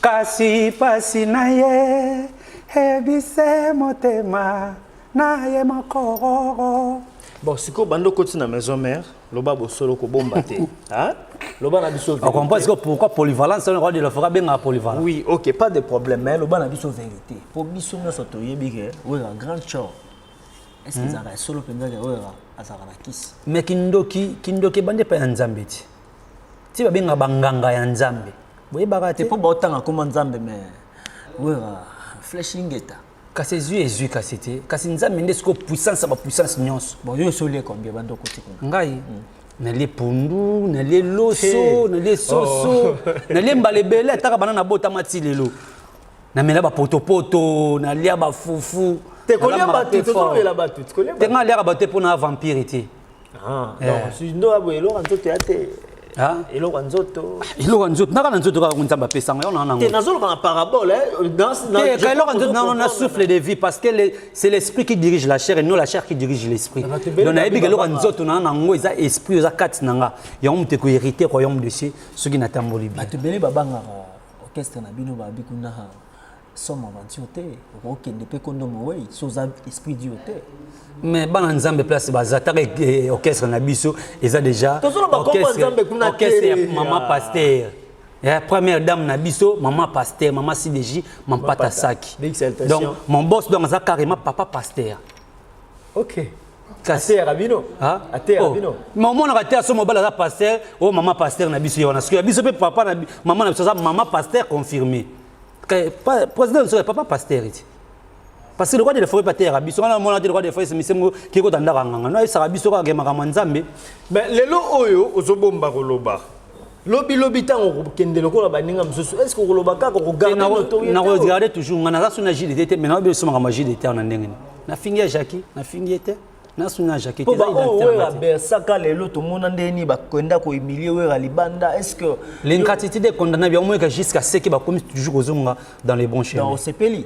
kasi pasi na ye ebise motema na ye moko bon sikoyo banda okoti na maison mère loba bosolo kobomba te loba na biso vérité comprend sikoyo pourquoi polyvalence roi de la forêt abengaka polyvalent oui ok pas de problème mais loba na biso vérité mpo biso nyonso toyebi ke oyeka grand chor est ce que ezalaka ya solo mpenza ke oyeka azalaka na kisi mais kindoki kindoki ebandi epai ya nzambe ti ti babengaka banganga ya nzambe boyebaka te mpo baotanga koma nzambe mais oyeka flèche ingeta kasi ezwi ezwi kasi te kasi nzambe nde sikoyo puissance ya bapuissance nyonso bon yo osi olie combien banda okoti kuna ngai nalie pondu nalie loso nalie soso oh. nalie mbala ebele ataka bana nabotama ti lelo namela bapotopoto nalia bafufu te kolia bato tozolobela bato te ngai aliaka bato te mpo na vampire te Ah, eh. ndo abo eloko ya nzoto ya te ah? eloko ya nzoto eloko ya nzoto naka na nzoto kaka nzambe apesanga yo na nango te nazoloba na parabole te eloko ya nzoto nano na souffle de vie parce que c'est l'esprit qui dirige la chair et non la chair qui dirige l'esprit donc nayebi ke eloko ya nzoto na nango eza esprit eza kati na nga yango moto ekohériter royaume de cieux soki natamboli bien bato ebele babangaka orchestre na bino babi kuna somme aventure te okokende mpe kondo mowei so oza esprit dio te mais bana nzambe place baza taka eh, orchestre na biso eza déjà orchestre ya mama pasteur ya première dame na biso mama pasteur mama cdj mampata saki donc mon boss donc aza carrément papa pasteur ok ateyaka bino ateyaka oh. bino mais omonaka te aso mobali aza pasteur oyo oh, mama pasteur na biso ye wana soki ya biso mpe papa na mama na biso aza mama pasteur confirmé président soki papa pasteur ti parce que le roi de la forêt pateyaka biso wana omona te le roi de la forêt semisengo kekota ndako ya nganga no ayebisaka biso kaka makambo ya nzambe mais lelo oyo ozobomba koloba lobi lobi ntango okokende lokola baninga mosusu est ce que okoloba kaka okogardenakogarde toujours nga naza so na jdt te mais nayebi biso makambo ya jdt na ndenge nini nafingi ya jacki nafingi ye te nasu na jacki te wera bersaka lelo tomona ndenge nini bakenda kohumilie wera libanda est ce que l'ingratitude est condamnable yango moyeka jusqu'à ce que bakomi toujours kozonga dans les bons chemins osepeli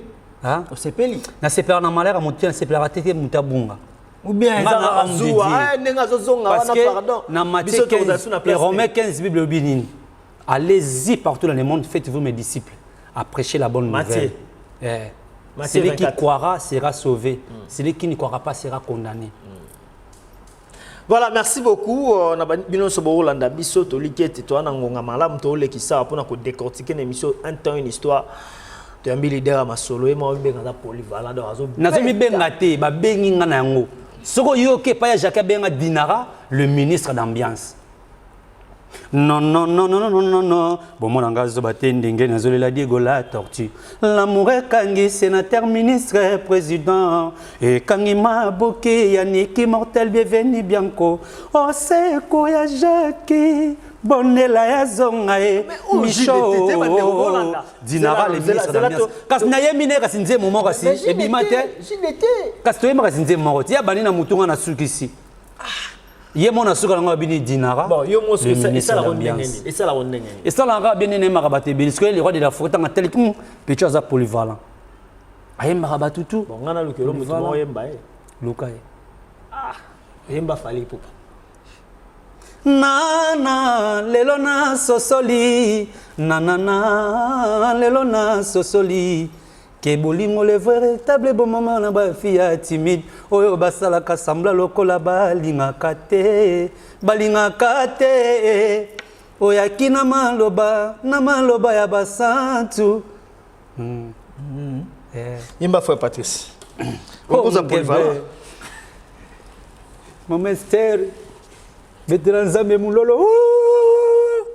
osepeli nasepelaka na malheur ya motu te nasepelaka te te motu abunga ou bien ezalaka zuwa eh, ndenge azozonga wana pardon na Matthieu 15 et Romains 15 Bible elobi nini allez-y partout dans le monde faites-vous mes disciples à prêcher la bonne nouvelle eh. celui qui croira sera sauvé celui qui ne croira pas sera condamné Voilà, merci beaucoup. Euh, na bino nyonso bokolanda biso toliki ete toza na ngonga malamu tolekisa mpona kodécortiquer na émission un temps une histoire toyambi leader ya masolo ye moko mibenga aza polyvalent donc azo nazomibenga te babengi nga na yango soki oyoki epai ya jacques abenga dinara le ministre d'ambiance. Non, non, non, non, non, non, non. Bomona nga zoba te ndenge nazolela Diego la tortue. L'amour ekangi sénateur, ministre, président. Ekangi maboke ya Niki Mortel, bienvenu Bianco. Oseko ya Jackie. Bonela ya zonga e. Oyo Micho. JDT te, bandeko bolanda. Dinara le Zela, ministre zela, d'Ambiance. Kasi nayembi ne kasi nzembo moko kasi ebima te. JDT. Kasi toyemba kasi nzembo moko te. Ya bandi na mutu nga na sukisi. Ye mona suka nango abini Dinara. Bon, yo mosu le ministre esalaka ndenge d'ambiance. nini? Esalaka ndenge nini? Esalaka bien nene ayembaka bato ebele. Sikoyo le roi de la forêt ntango atali pecho aza polyvalent, ayembaka bato tu. Bon, nga naluki elo motu moko oyemba ye. Luka ye. Oyemba Fally Ipupa. Nana lelo na sosoli, nanana lelo na sosoli ke bolingo le véritable bomama na bafille ya timide oyo basalaka semblant lokola balingaka te, balingaka te, oyaki na maloba ya basantu. Yemba frère Patrice. Oh, Okoza polyvalent. Mama Esther, betela Nzambe mololo. Ouh!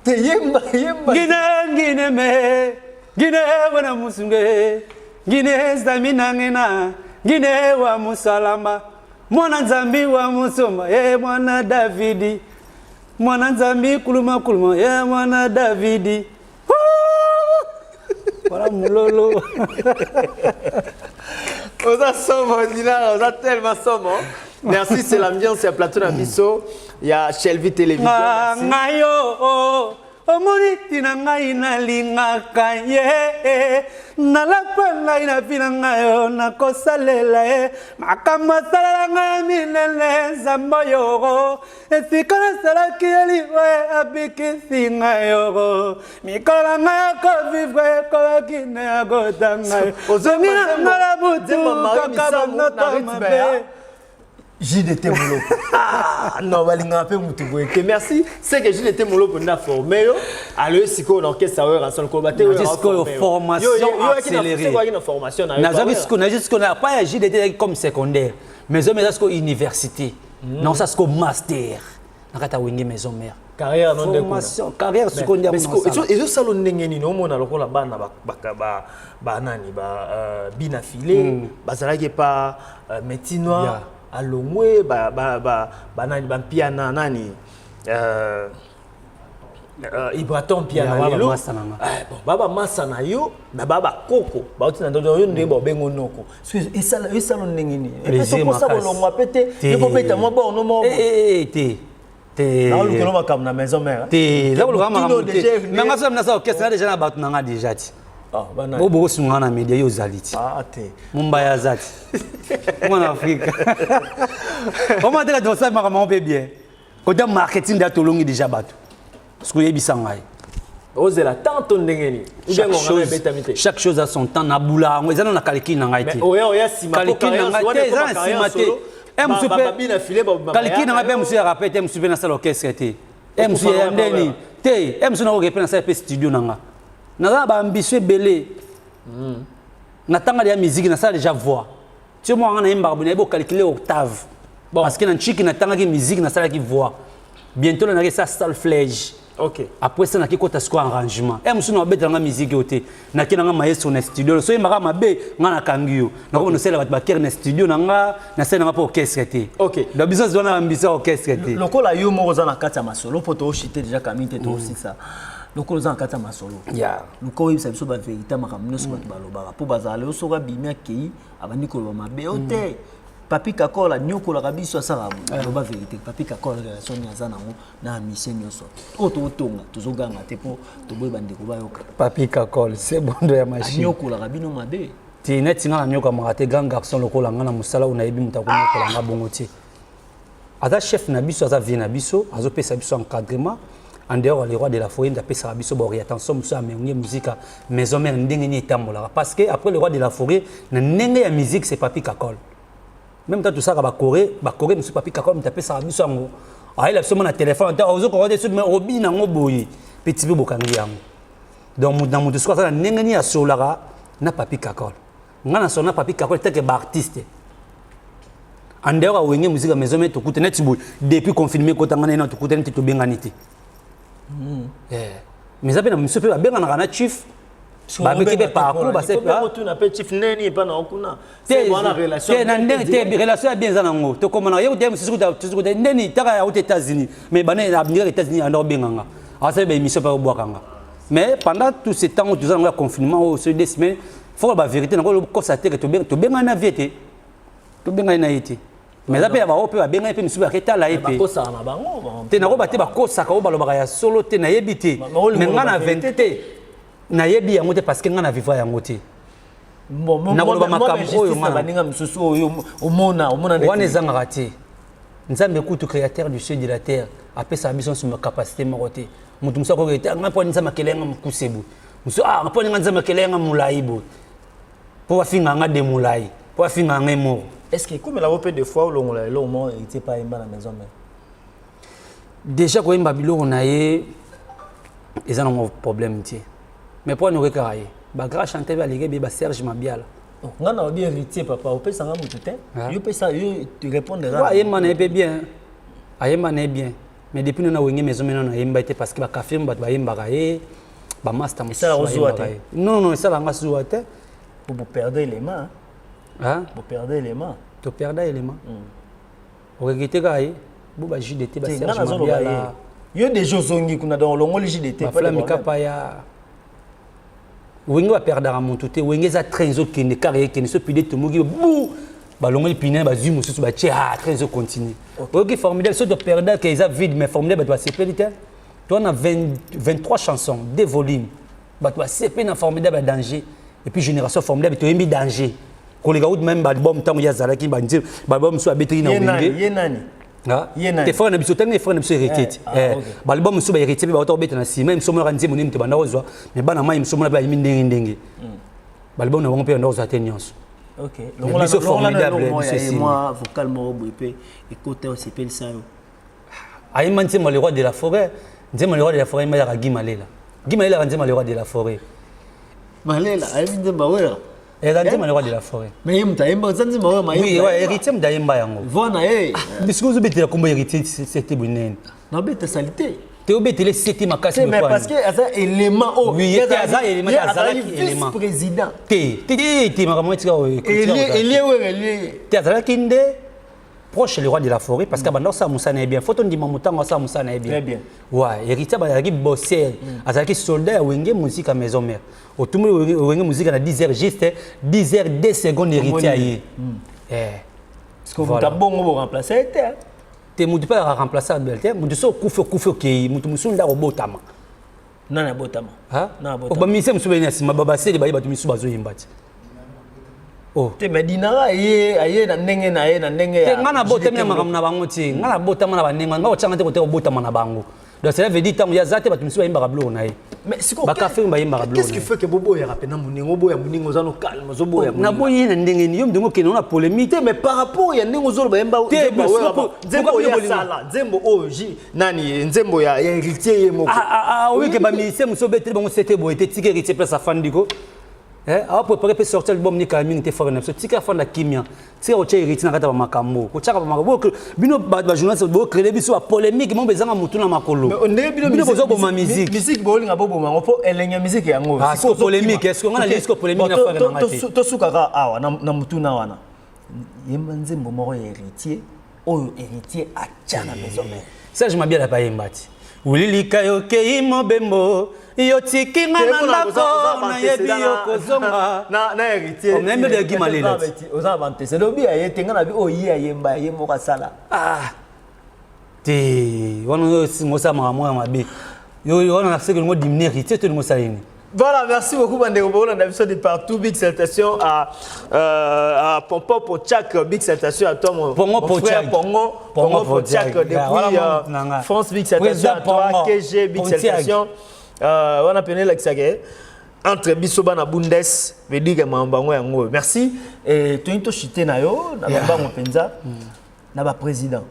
Te, yemba, yemba. Ngine ngine me ngine wana musunge ngine zami na ngina ngine wa musalama mwana Nzambi wa musoma ye mwana Davidi mwana Nzambi kuluma kuluma ye mwana Davidi. Ouh! Voilà mololo. Oza somo, Dinara, oza tellement somo. Merci, c'est l'ambiance ya plateau na biso ya Shelby Télévision. Nga Merci. ngai yo omoni ntina ngai nalingaka ye, nalapa ngai na vi na ngai yo nakosalela ye makambo asalela ngai ya minene. Nzambe oyo esika nasalaki ye liwa abikisi ngai yoko mikolo na ngai ya kovivre ekolaki na ya kotanga ye Ozongi na ngai na butu Nzembo Marie kaka Misamu na bandoto rythme mabe. ya JDT Moloko. Ah non, balingaka mpe mutu boye te. Merci. C'est que JDT Moloko nda formé yo. Aloye sikoyo na orchestre oyo Ranson koloba te. Nazwi sikoyo formation accélérée. Yo na formation na yo. Nazwaki sikoyo, nazwi sikoyo na pa ya JDT ezalaki comme secondaire, mais oyo eza sikoyo université, naosala sikoyo master na kati ya Wenge Maison Mère. Carrière no nde kuna. Formation carrière sikoyo nde Mais yango sikoyo, nasala. Ezosala ndenge nini omona lokola bana banani ba bina file bazalaki epa Métis Noir alongwe banani bampiana nani Ibraton Mpiana Ya, lelo bamasa na nga. Eh, bon, ba bamasa na yo na ba bakoko bauti na ndoto yo nde baobengo noko. Soki esala ndenge nini? Plaisir Epesokosa makasi. kolongwa pe te Te. yo kobeta mwa borno moko. Eh, eh, eh, te te. Naolukelo makambo na Maison Mère. Te, eza koluka makambo Tino te. déjà Me nga so nasala orchestre na déjà na bato na nga déjà ti. Ah, bana. Bo bokosunga na média yo ozali ti. Ah te. Mombaya aza ti mwana Afrika omona te kati osala makambo yango mpe bien kota marketing nde tolongi déjà bato soki oyebisa ngai. Ozela tanto ndenge nini? Chaque Ubengo ngana chose, ebetami te. chaque chose a son temps. Nabula yango eza na calcul na ngai te. Oya oya nsima po Calcul na ngai te, eza na nsima te. Mosusu babina file. Calcul na ngai mpe mosusu ya rappel te, mosusu mpe nasala orchestre te, e mosusu ya ndeni te, e mosusu nakoke mpe nasala mpe studio na nga. Naza na baambition ebele. Natanga deya musique, nasala déjà voix ti mwa nga nayembaka boye, nayebi ocalcule octave. Bon. Parce que na ntiki natangaki musique, nasalaki voix, bientôt na naki esa solfège. Après ça naki kota sikoyo arrangement. E mosusu na babetelanga musique oyo te, naki nanga maestro na studio so oyembaka mabe, nga nakangi yo, nakoma nosala bato bakere na studio na nga, nasali nanga mpo orchestre te. Donc biso wana ambition ya orchestre te. Lokola yo moko oza na kati ya masolo mpo tooshite déjà kami te, toosisa lokola oza na kati ya masolo, luka oyebisa biso bavérité, makambo nyonso bato balobaka mpo bazala yo soki abimi akei abandi koloba mabe yo te. Papi Kakola nyokolaka biso, asalaka aloba vérité. Papi Kakola, relation nini aza nango na mission nyonso oyo tootonga, tozoganga te mpo toboyi bandeko bayoka? Papi Kakol se bondo ya machine. Anyokolaka bino mabe. Te, neti nga nanyokamaka te. Grand garçon lokola nga na mosala oyo, nayebi moto akonyokola nga bongo te. Aza chef na biso, aza vie na biso, azopesa biso encadrement en dehors. Le roi de la forêt nde apesaka biso baorientation mosusu ya Wenge Musique Maison Mère ndenge nini etambolaka, parce que après le roi de la forêt na ndenge ya musique, c'est Papi Kakol. Même temps tosalaka bakore bakore mosusu, Papi Kakol moto apesaka biso yango, ayela biso mo na telefone te, ozokoka te soki obina yango boye mpe ti mpe bokangi yango. Donc moto na moto soki aza na ndenge nini asololaka na Papi Kakol, nga na solo na Papi Kakol teke baartiste. En dehors ya Wenge Musique ya Maison Mère, tokutani neti boye depuis confinement ekotanga na ye na tokutani te, tobengani te. Mais eza mpe na miso mpe babenganaka na chief, babeti mpe parcours basetuna mpe chief neni epa na okuna. Te na ndenge te, relation ya bien eza nango, tokomana ye kuta mosusu kuta ndeni taka ya uta États-Unis, mais bana abingaka États-Unis, anda obenganga, asali baémission mpe obwakanga. Mais pendant tout ce temps toza nango ya confinement oyo, so 2 semaines, faut bavérité nango kosa te ke tobengani na vie te, tobengani na ye te. Mais eza mpe ya bao mpe babengani mpe misusu baketala ye mpe. Bakosaka na bango. Te, nakoba te, bakosaka oyo balobaka ya solo te, nayebi te. Mais nga na 20 te, nayebi yango te, parce que nga na vivre yango te. Nakoloba makambo oyo baninga mosusu oyo omona omona. Wana ezangaka te. Nzambe kutu, créateur du ciel, de la terre, apesaka biso nsima capacité moko te. Moto mosusu akoki te, nga mpo Nzambe akele yanga mokuse boye, mosusu, ah, mpo ninga Nzambe akele yanga molai boye, mpo bafinga nga de molai, mpo bafinga nga moko. Est ce que ekomela mpe des fois olongola eloko moko Héritier pa ayemba na Maison Mère? Déjà koyemba biloko na ye eza nango problème te, mais mpo ani kaka ye bagrand chanteur mpe aleki ebeye, baSerge Mabiala. Nga na obi Héritier, papa, opesanga motu te, yo pesa yo répondre. Ayemba na ye mpe bien, ayemba na ye bien, mais depuis nano Wenge Maison Mère nano ayemba te, parce que bakafirme bato bayembaka ye, bamaster mosusu bayembaka ye. Non, non, esalanga zuwa te. Boperde élément. Boperde élément. Toperda élément, okeke te kaka ye bo ba JDT, baSerge Mabiala. Yo déjà ozongi kuna, donc olongoli JDT. Baflami kapa ya Wenge baperdaka motu te. Wenge eza train, ezokende kaka, ekende so pide tomoki bu balongoli pine, bazwi mosusu batie, ah, train ezocontinue. Oyoki Formidable, so toperdaka eza vide, mais Formidable bato basepeli te. To na 23 chansons, deux volumes, bato basepeli na Formidable ya danger. Et puis génération Formidable toyembi danger koleka uti même baalbum ntango ye azalaki, baalbum mosusu abetaki na Wenge. Ye nani? Te, frère na biso, ntango frère na biso Héritier te, baalbum mosusu bahéritier mpe bauta kobeta na nsima. Mosu omonaka nzembo nini te banda kozwa, mais bana mai mosu omona mpe bayimi ndenge ndenge, baalbum na bango mpe banda kozwa te nyonso. Biso Formidable, biso esili. Vocal moko boye mpe ekota osepelisa yo. Ayemba nzembo Le Roi de la Forêt. Nzembo Le Roi de la Forêt ayemba yaka Guy Malela. Guy Malela aka nzembo Le Roi de la Forêt. Malela ayebi nzembo awera. Eza nzembo Le Roi de la Forêt. Mais ye moto ayemba, eza nzembo awera. Oui, Héritier moto ayemba yango. Voix na ye. Bisiko ozobetela kombo Héritier sete bonene. Nabeta sali te. Te, obetele sete makasi. Mais parce que aza élément oyo. Oui, aza élément, azalaki élément. Vice président. Te, te, te, makambo etika oyo. Elie oyo elie. Te, azalaki nde proche le Roi de la Forêt, parce que banda osala mosala na ye bien, faut tondima motango asala mosala na ye bien. Bien. Ouais, Héritier azalaki bosser, azalaki soldat ya Wenge Musique ya Maison Mère. Otumoli Wenge Musique na 10 heures juste, 10 heures 2 secondes, Héritier aye. Parce que moto abongo boremplace ye te. Te, motu mpe azalaka remplaçable te. Motu so okufi, okufi, okei. Motu mosusu nde akobotama. Nani abotama? Bamusicien mosusu bayei na nsima, babaseli baye, bato misusu bazoyemba te. Te, mais Dinara aye, aye na ndenge na ye, na ndenge. Te, ngai nabotami na makambo na bango te. Ngai nabotama na bandenge, ngai kotyanga te kote kobotama na bango. Donc cela veut dire ntango ye aza te, bato misusu bayembaka biloko na ye, bakafiri bayembaka biloko. Qu'est-ce qui fait que boboyaka mpena moninga, oboya moninga, oza no calme, ozoboya? Naboyi ye na ndenge nini? Yo ndenge okende na polémique. Te, mais par rapport ya ndenge ozoloba, yemba nzembo oyo asala, nzembo oyo nani, nzembo ya Héritier ye moko. Oyike bamusicien mosusu obeteli bango sete boye te. Tika Héritier place afandiko, awa préparé mpe sorti album ni kala mingi te. Frère na biso, tika afanda kimia, tika kotia Héritier na kati ya bamakambo, kotiaka bamakambo. Bino bajournaliste bocréer biso bapolémique mo bezanga motu na makolo. Bino bozoboma musique. Musique bolinga boboma yango mpo elenge ya musique yango. Siko polémique, est ce que nga nalingi siko polémique na frère nanga te? Tosukaka awa na mutuna wana. Yemba nzembo moko ya Héritier oyo Héritier atya na Maison Mère. Serge Mabiala bayemba ti wililika yokei mobembo, yo tikinga na ndako, nayebi yo kozonga. Na Héritier. Nayebi ya Guy Malela ti. Oza na bantécédent, obi aye te, nga na bi oyo ye ayemba, ye moko asala. Te, wana oyo singo osala makambo ya mabe yo wana, naseki olingo diminuer Héritier to olingo osala nini? Voilà, merci beaucoup, Bandeko Bolanda biso de partout. Big salutation à Pompo Pochak. Big salutation à toi, Pongo mon frère Pongo. Pongo Pochak depuis France. Big salutation à toi, KG. Big salutation. On a peine la entre biso bana Bundes, veut dire que mambango yango. Merci. Et toi, tu chuté na yo, na mambango penza, na ba président.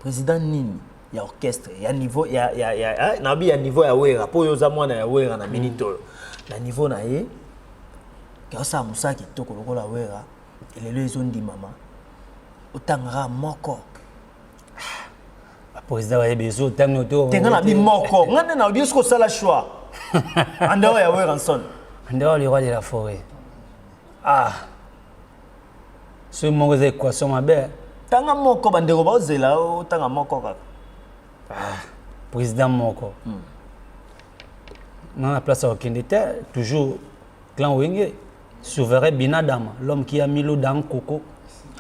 Président nini ya orchestre ya niveau ya nabi ya niveau ya Wera, mpo oyo oza mwana ya Wera na minute oyo, na niveau na ye osala mosala kitoko lokola Wera, elelo ezondimama. Otangaka moko. Président bayebi ezo ntango to. Te, nga na bi moko, nga nde na obi soki osala choix en dehors ya Werrason. En dehors le roi de la forêt, ah, soki moko eza équation mabe. Tanga moko, bandeko baozela otanga moko kaka. Ah, président moko nga na place ya kokende te, toujours clan Wenge, souverain Binadama, l'homme qui a mis l'eau dans coco,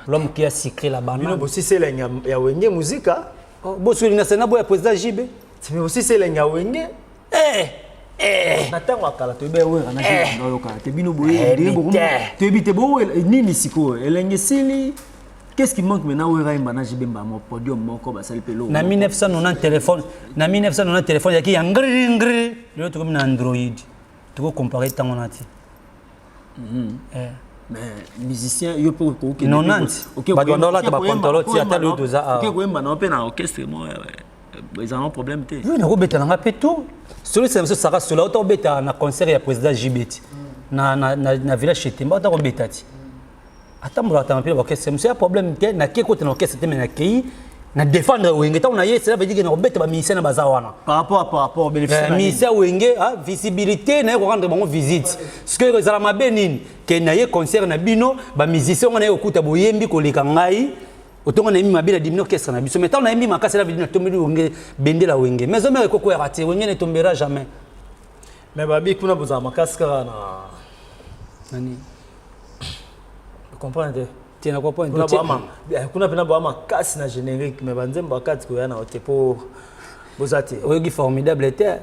l'homme qui a sucré la Bino banane. Bosisi elengi ya Wenge Muzika. Oh, bosoki na sena boya président JB. Mais bosisi elengi ya Wenge. Eh, eh. Na ntango ya kala toyebi Wera na JB naoyokana te, bino boye Eh, mite. toyebi te bowela nini sikoyo, elenge esili. Qu'est-ce qui manque maintenant? Wera yemba na JB mbamo podium moko, basali mpe eloko Na moko. 1990 téléphone, na 1990 téléphone yaki ya ngri ngri, lelo tokomi na Android, tokocompare ntango na ti. Eh. Mais musicien yo mpe okokende. 90. Bato bandolata bapantalon ti ata lelo toza awa. Oke koyemba na yo mpe na orchestre mo ezala no problème te. Yo nakobeta nanga mpe to soliste na biso Saka Sola ota kobeta na concert ya président JB ti na village Chetemba, ota kobeta ti atambolaka tama mpe na baorchestre mosu ya problème te. Nakei kota na orchestre te, mais nakei na défendre Wenge. Ntango na ye, cela veut dire que nakobeta bamusicien na baza wana. Par rapport bénéfice na nini? Musicien Wenge, ah, visibilité na ye, korendre bango visite. Soki ezala mabe nini ke na ye concert na bino bamusicien ngo na ye kokuta boyembi koleka ngai, otongo nayembi mabe na dimini orchestre na biso. Mais ntango nayembi makasi, cela veut dire natombeli Wenge bendela. Wenge Maison Mère ekokweyaka te, Wenge ne tombera jamais. Mais babi kuna bozala makasi kaka na Nani? Comprendre te. Te, na comprendre. Kuna mpena boa makasi na générique, mais banzembo bakati koya na yo te mpo boza te. Oyoki formidable te?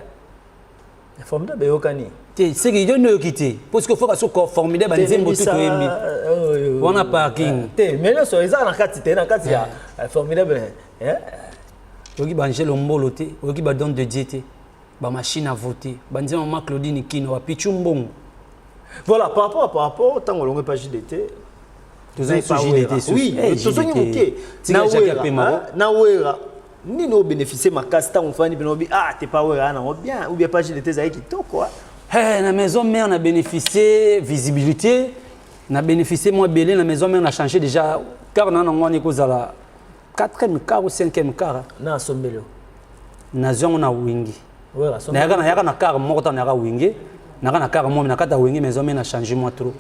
Formidable eyokani. Te, seki yo nde oyoki te, parce que foka so formidable banzembo tu toyembi wana parking. Te, mais nyonso eza na kati te, na kati ya formidable, eh? Oyoki baangelo mbolo te, oyoki badon de Dieu te, bamachine à voter, banzembo mama Claudine Kino, bapichu mbongo. Voilà, par rapport ntango olongo epa JDT. Tozongi so JDT. Oui, tozongi moke. Tika Jacques apema. Na Wera nini obénéficie makasi ntango ofandi mpena obi ah te pa Wera nango bien ou bien pa JDT ezali kitoko, ah? Hey, na Maison Mère na bénéficié visibilité, na bénéficié moi ebele. Na Maison Mère na changé déjà car na nango wana ekozala quatrième car ou cinquième car. Na asombeli yo? Nazwi yango na Wingi. Wera asombeli. Nayaka na car moko ntango nayaka Wingi, nayaka na car moko na kati ya Wingi. Maison Mère na changé moi trop,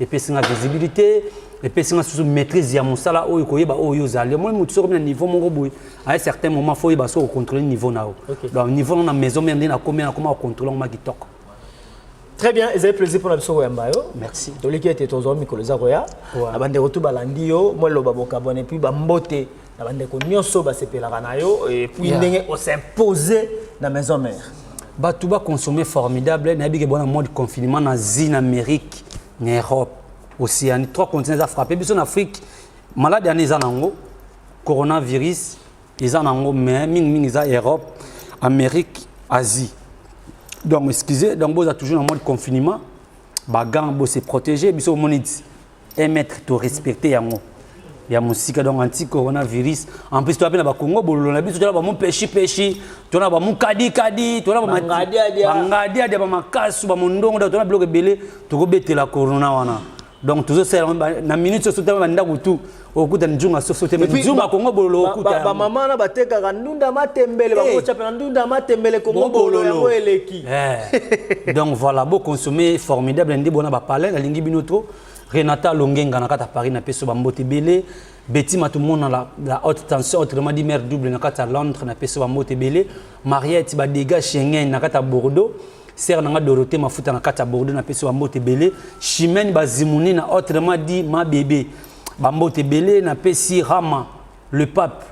epesi nga visibilité, epesi nga susu maîtrise ya mosala oyo, koyeba oyo ozali. Omoni motu soki na niveau moko boye, à un certain moment faut oyeba soki ocontrôle niveau na yo. Donc niveau na Maison Mère nde nakomi, nakoma kocontrôle yango ma kitoko. Très bien, ezali plaisir mpona biso koyamba yo. Merci. Toliki ete tozwa mikolo eza koya. Na bandeko tu balandi yo, mwa liloba bokabwana, et puis bambote na bandeko nyonso basepelaka na yo, et puis ndenge os'impose na Maison Mère. Bato baconsommer formidable. Nayebi ke bona mode confinement na Asie, na Amérique, na Europe, Océanie, trois continents eza frappé. Biso na Afrique, malade wana eza nango coronavirus eza nango, mais mingimingi eza Europe, Amérique, Asie. Donc excusez, donc boza toujours na mode confinement, bagants, bose protéger. Biso omoni ti 1 mètre to respecte yango ya mosika, donc anti coronavirus. En plus toya mpe na bakongo bololo na biso, tona bamopeshi-peshi, tona bamokadikadi, tona Bangadiadia. bangadiadia, bamakasu, bamondongo, donc tona biloko ebele tokobetela corona wana. Donc tozosala yango na minute soso te, bandako tu okuta nzunga soso te, mais nzunga kongo bololo okuta yango. Bamama na batekaka ndunda matembele, bakotya mpe na ndunda matembele kongo bololo, yango eleki. Eh. Donc voilà, boconsommer formidable nde bona bapalin. Nalingi bino trop. Renata Longenga na kati ya Paris, napesi yo bambote ebele. Beti Matumona, la haute tension, autrement dit mère double, na kati ya Londres, napesi yo bambote ebele. Mariette Badega Schengen na kati ya Bordeaux, sere nanga Dorothée Mafuta na kati ya Bordeaux, napesi yo bambote ebele. Chimène Bazimuni na, autrement dit ma bébé, bambote ebele napesi. Rama le pape,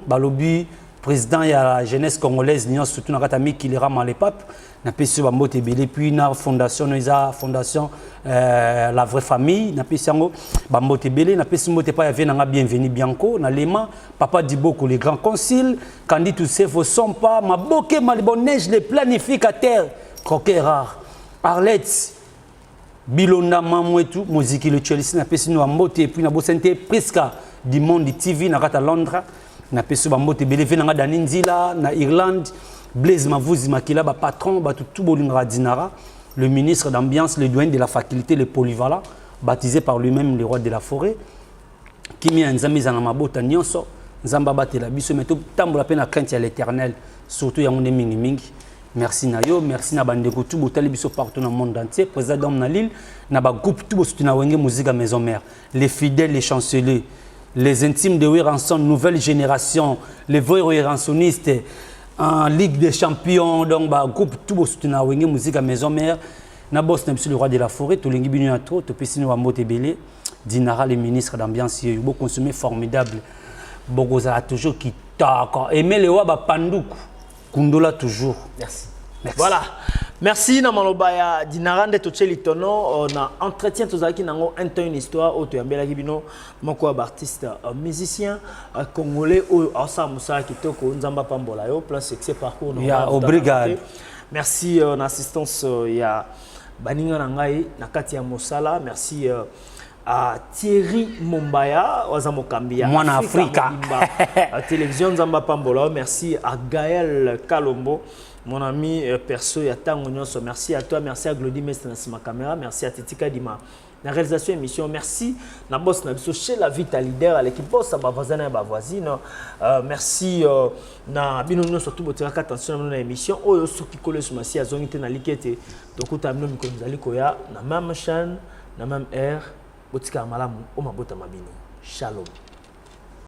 Balobi président ya la jeunesse congolaise nyonso, surtout na kati ya mikili, Rama le pape, napesi yo bambote ebele. Puis na fondation no eza fondation la vraie famille, napesi yango bambote ebele. Napesi mbote epai ya vie nanga Bienvenu Bianco na Lema, papa Diboko, le grand concile Kandi Tusefo Sompa Maboke Malibonneige, le planificateur croquet rare, Arlette Bilonda Mamwetu Moziki, le Chelsea, napesi no bambote. Et puis nabosani te Priska du Monde TV na kati ya Londres, napesi bambote ebele. Ve nanga Dani Nzila na Irlande, Blaise Mavuzi Makila, bapatron, bato tu bolingaka Dinara, le ministre d'ambiance, le doyen de la faculté, le polyvalent, baptisé par lui-même le roi de la forêt. Kimia ya Nzambe ezala na mabota nyonso. Nzambe abatela biso, mais totambola mpe na crainte ya l'Éternel, surtout yango nde mingimingi. Merci na yo, merci na bandeko tout botali biso partout na monde entier. Président d'homme na Lille, na bagroupe tout bosuti na Wenge Musica Maison Mère, les fidèles, les chanceliers, les intimes de Werrason, nouvelle génération, les vrais Werrasonistes en Ligue des champions, donc bagroupe tout bosuti na Wenge Musica Maison Mère, na boss na biso le roi de la forêt, tolingi bino ya trop, topesi bino bambote ebele. Dinara, le ministre d'ambiance, yeyo boconsommer formidable, bokozala toujours kitoko. Emelewa bapanduku kundola toujours. Merci. Merci. Voilà, merci na maloba ya Dinara. Nde totie litono na entretien tozalaki nango, un temps une histoire, oyo toyambelaki bino moko ya baartiste musicien congolais oyo aosala mosala kitoko. Nzambe apambola yo, plein succès, parcours normal. Ya, obrigado. Merci na assistance ya baninga na ngai na kati ya mosala. Merci à Thierry Mombaya, oza mokambi ya Mwana Afrika. Mobimba. Télévision, Nzambe apambola yo. Merci à Gaël Kalombo, mon ami perso ya tango nyonso. Merci à toi, merci à Glody Mestre na nsima caméra, merci à Titi Kadima na réalisation émission, merci na boss na biso chez la Vita leader, aleki boss ya bavoisin na ya bavoisine. Merci na bino nyonso tu botikaka attention na bino na émission oyo. Soki Kolo Yesu Masi azongi te, naliki ete tokutana bino mikolo mizali koya na même chaîne, na même heure. Botikaka malamu o mabotama bino. Shalom.